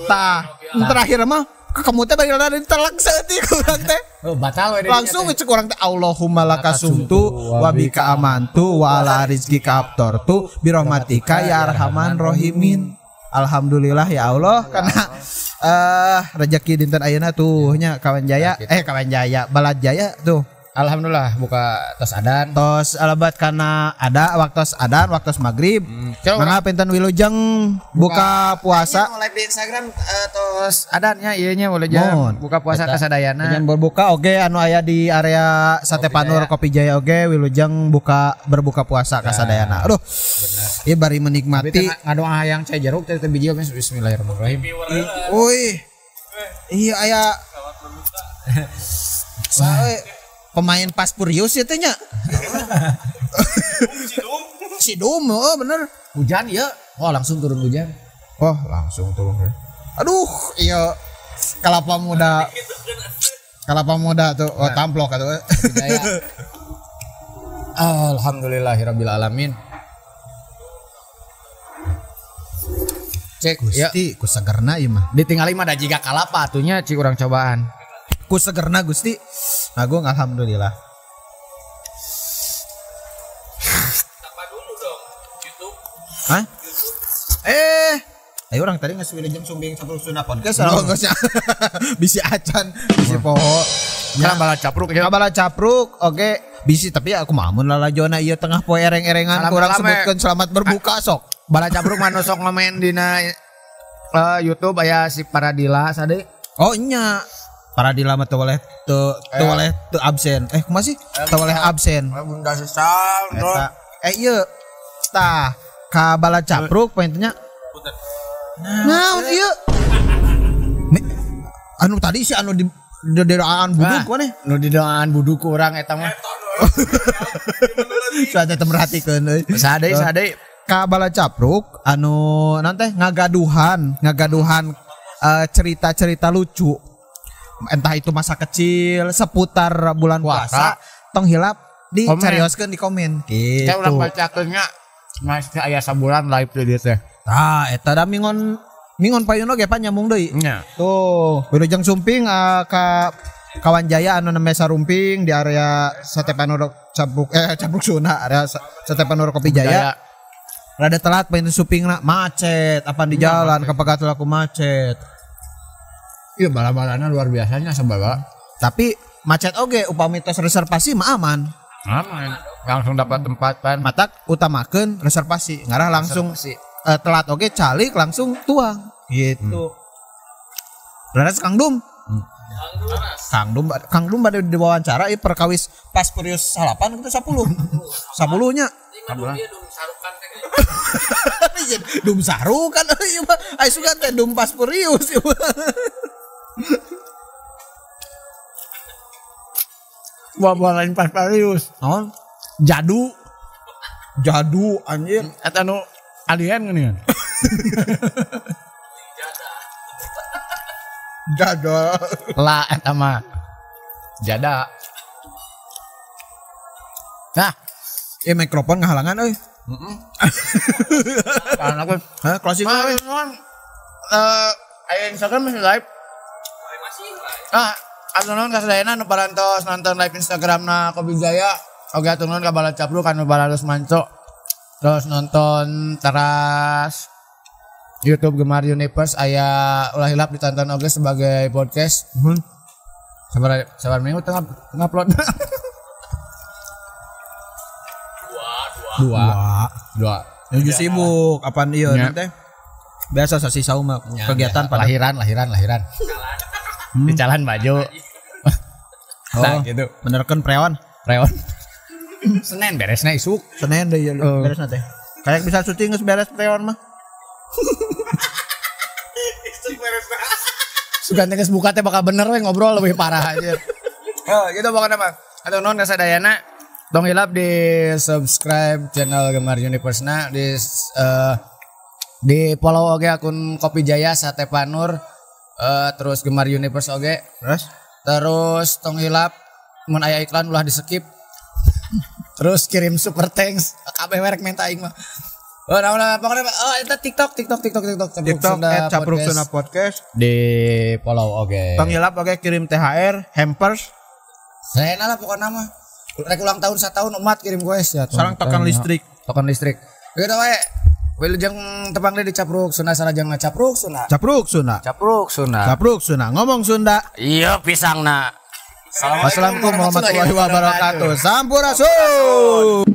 Tah terakhir mah kakemu teh bari rada ditelak saeutik urang teh. Oh, batal we langsung cek urang teh Allahumma lakasumtu wa bika amantu wa ala rizqika aftartu bi rahmatika ya arhaman rahimin. Alhamdulillah ya Allah karena rezeki dinten ayeuna tuh nya kawan jaya kawan jaya balad jaya tuh. Alhamdulillah buka tos adan. Tos alabat karena ada waktu adan waktu maghrib. Mangga pinten wilujeng buka puasa. Live di Instagram tos adannya ieu nya wilujeng buka puasa kasadayana. Dengan berbuka oge anu aya di area Sate Panur Kopi Jaya oge wilujeng buka berbuka puasa kasadayana. Aduh. Ieu bari menikmati ngadoa hayang cai jeruk teh biji bismillahirrahmanirrahim. Uy. Iya aya Sae pemain Pas Purius ya teh nya. Sidum, oh bener. Hujan ya. Oh langsung turun hujan. Oh langsung turun. Aduh, iya kelapa muda. Kelapa muda tuh, oh tamplok atuh. Alhamdulillahirabbil alamin. Cek Gusti, ku segerna ieu mah. Ditinggali mah da jiga kalapa atunya cik urang cobaan. Ku segerna Gusti. Agung alhamdulillah. Apa dulu dong? YouTube. Hah? Ayo orang tadi geus wilujeng sumbing Capruk Sunda Podcast geus bisi acan, bisi poho. Ya bala capruk ya. Bala capruk, oke. Bisi tapi aku mah mun lalajona ieu tengah poe ereng-erengan kurang sebutkeun selamat berbuka sok. Bala capruk mah nu sok ngomen dina YouTube aya si Paradila sade. Oh nya. Paradila mah teu boleh teu absen. Kumaha sih? Teu boleh absen. Bunda sesal. Ieu tah ka bala capruk poinnya. Naon ieu? Anu tadi si anu di doaan buduk maneh? Nu di doaan buduk urang eta mah. Saja teu merhatikeun euy. Sade sade. Ka bala capruk anu naon teh ngagaduhan cerita-cerita lucu. Entah itu masa kecil seputar bulan puasa, tong hilap dicarioskeun di komen gitu. Saya urang bacakeun nya masih aya sabulan live di dieu teh. Tah eta da mingon payun oge pan nyambung deui. Tuh, wilujeng sumping ka Kawan Jaya anu nembe sarumping di area Sate Panur Capruk Capruk Sunda, area Sate Panur Kopi Jaya. Rada telat pengen supingna macet, apa di jalan kapegatul aku macet. Iya bala-balana luar biasanya sabala. Tapi macet oge upami tos reservasi mah aman. Aman. Langsung dapat tempat pan. Matak utamakeun reservasi, ngarah langsung telat oge calik langsung tuang gitu. Leres Kang Dum. Kang Dum bade diwawancara ieu perkawis Pas Purius 8 gitu 10. 10 nya. Dum sarukan ieu mah. Ai sugan teh dum Pas Purius ieu mah. Wah lain Pas Purius. Naon? Jadu. Jadu anjir. Eta nu alien geuningan. Jada. Lah eta mah. Jada. Nah, mikrofon ngahalangan euy. Heeh. Aku. Hah, closing euy. Aya Instagram masih live. Masih live. Ah, atuh nuhun ka sadayana nu parantos nonton live Instagramna Kopi Jaya. Oge atuh nuhun ka bala capruk anu balalos manco. Terus nonton teras YouTube Gemar Universe aya ulah hilap ditonton oge sebagai podcast. Sabar minggu tengah upload. Dua. Nuju sibuk apaan ieu teh? Biasa sasi saum kegiatan pada lahiran. Di jalan baju. Oh, nah, gitu. Benerkeun preon. Senin beresna isuk. Senin deui beresna teh. Kayak bisa syuting geus beres preon mah. Isuk beresna. Sugan teh geus buka teh bakal bener we ngobrol lebih parah anjir. Oh, gitu pokoknya mah. Atuh nuhun ka sadayana. Tong hilap di subscribe channel Gemar Universe na di follow oge akun Kopi Jaya Sate Panur terus Gemar Universe oge. Terus tong hilap mun aya iklan ulah di skip. Terus kirim super thanks kabeh merek menta aing mah. Oh, nah, pokoknya oh eta TikTok TikTok @Capruk Sunda Podcast di follow oge. Tong hilap oge kirim THR hampers. Saena lah pokoknya mah. Rek ulang tahun 1 tahun umat kirim kue ya. Sarang token listrik. Token listrik. Gitu wae. Wilujeng tepang deui di Capruk Sunda salajengna Capruk Sunda. Capruk Sunda. Capruk Sunda. Capruk Sunda. Ngomong Sunda. Iya pisangna. Wassalamualaikum warahmatullahi wabarakatuh. Sampurasun.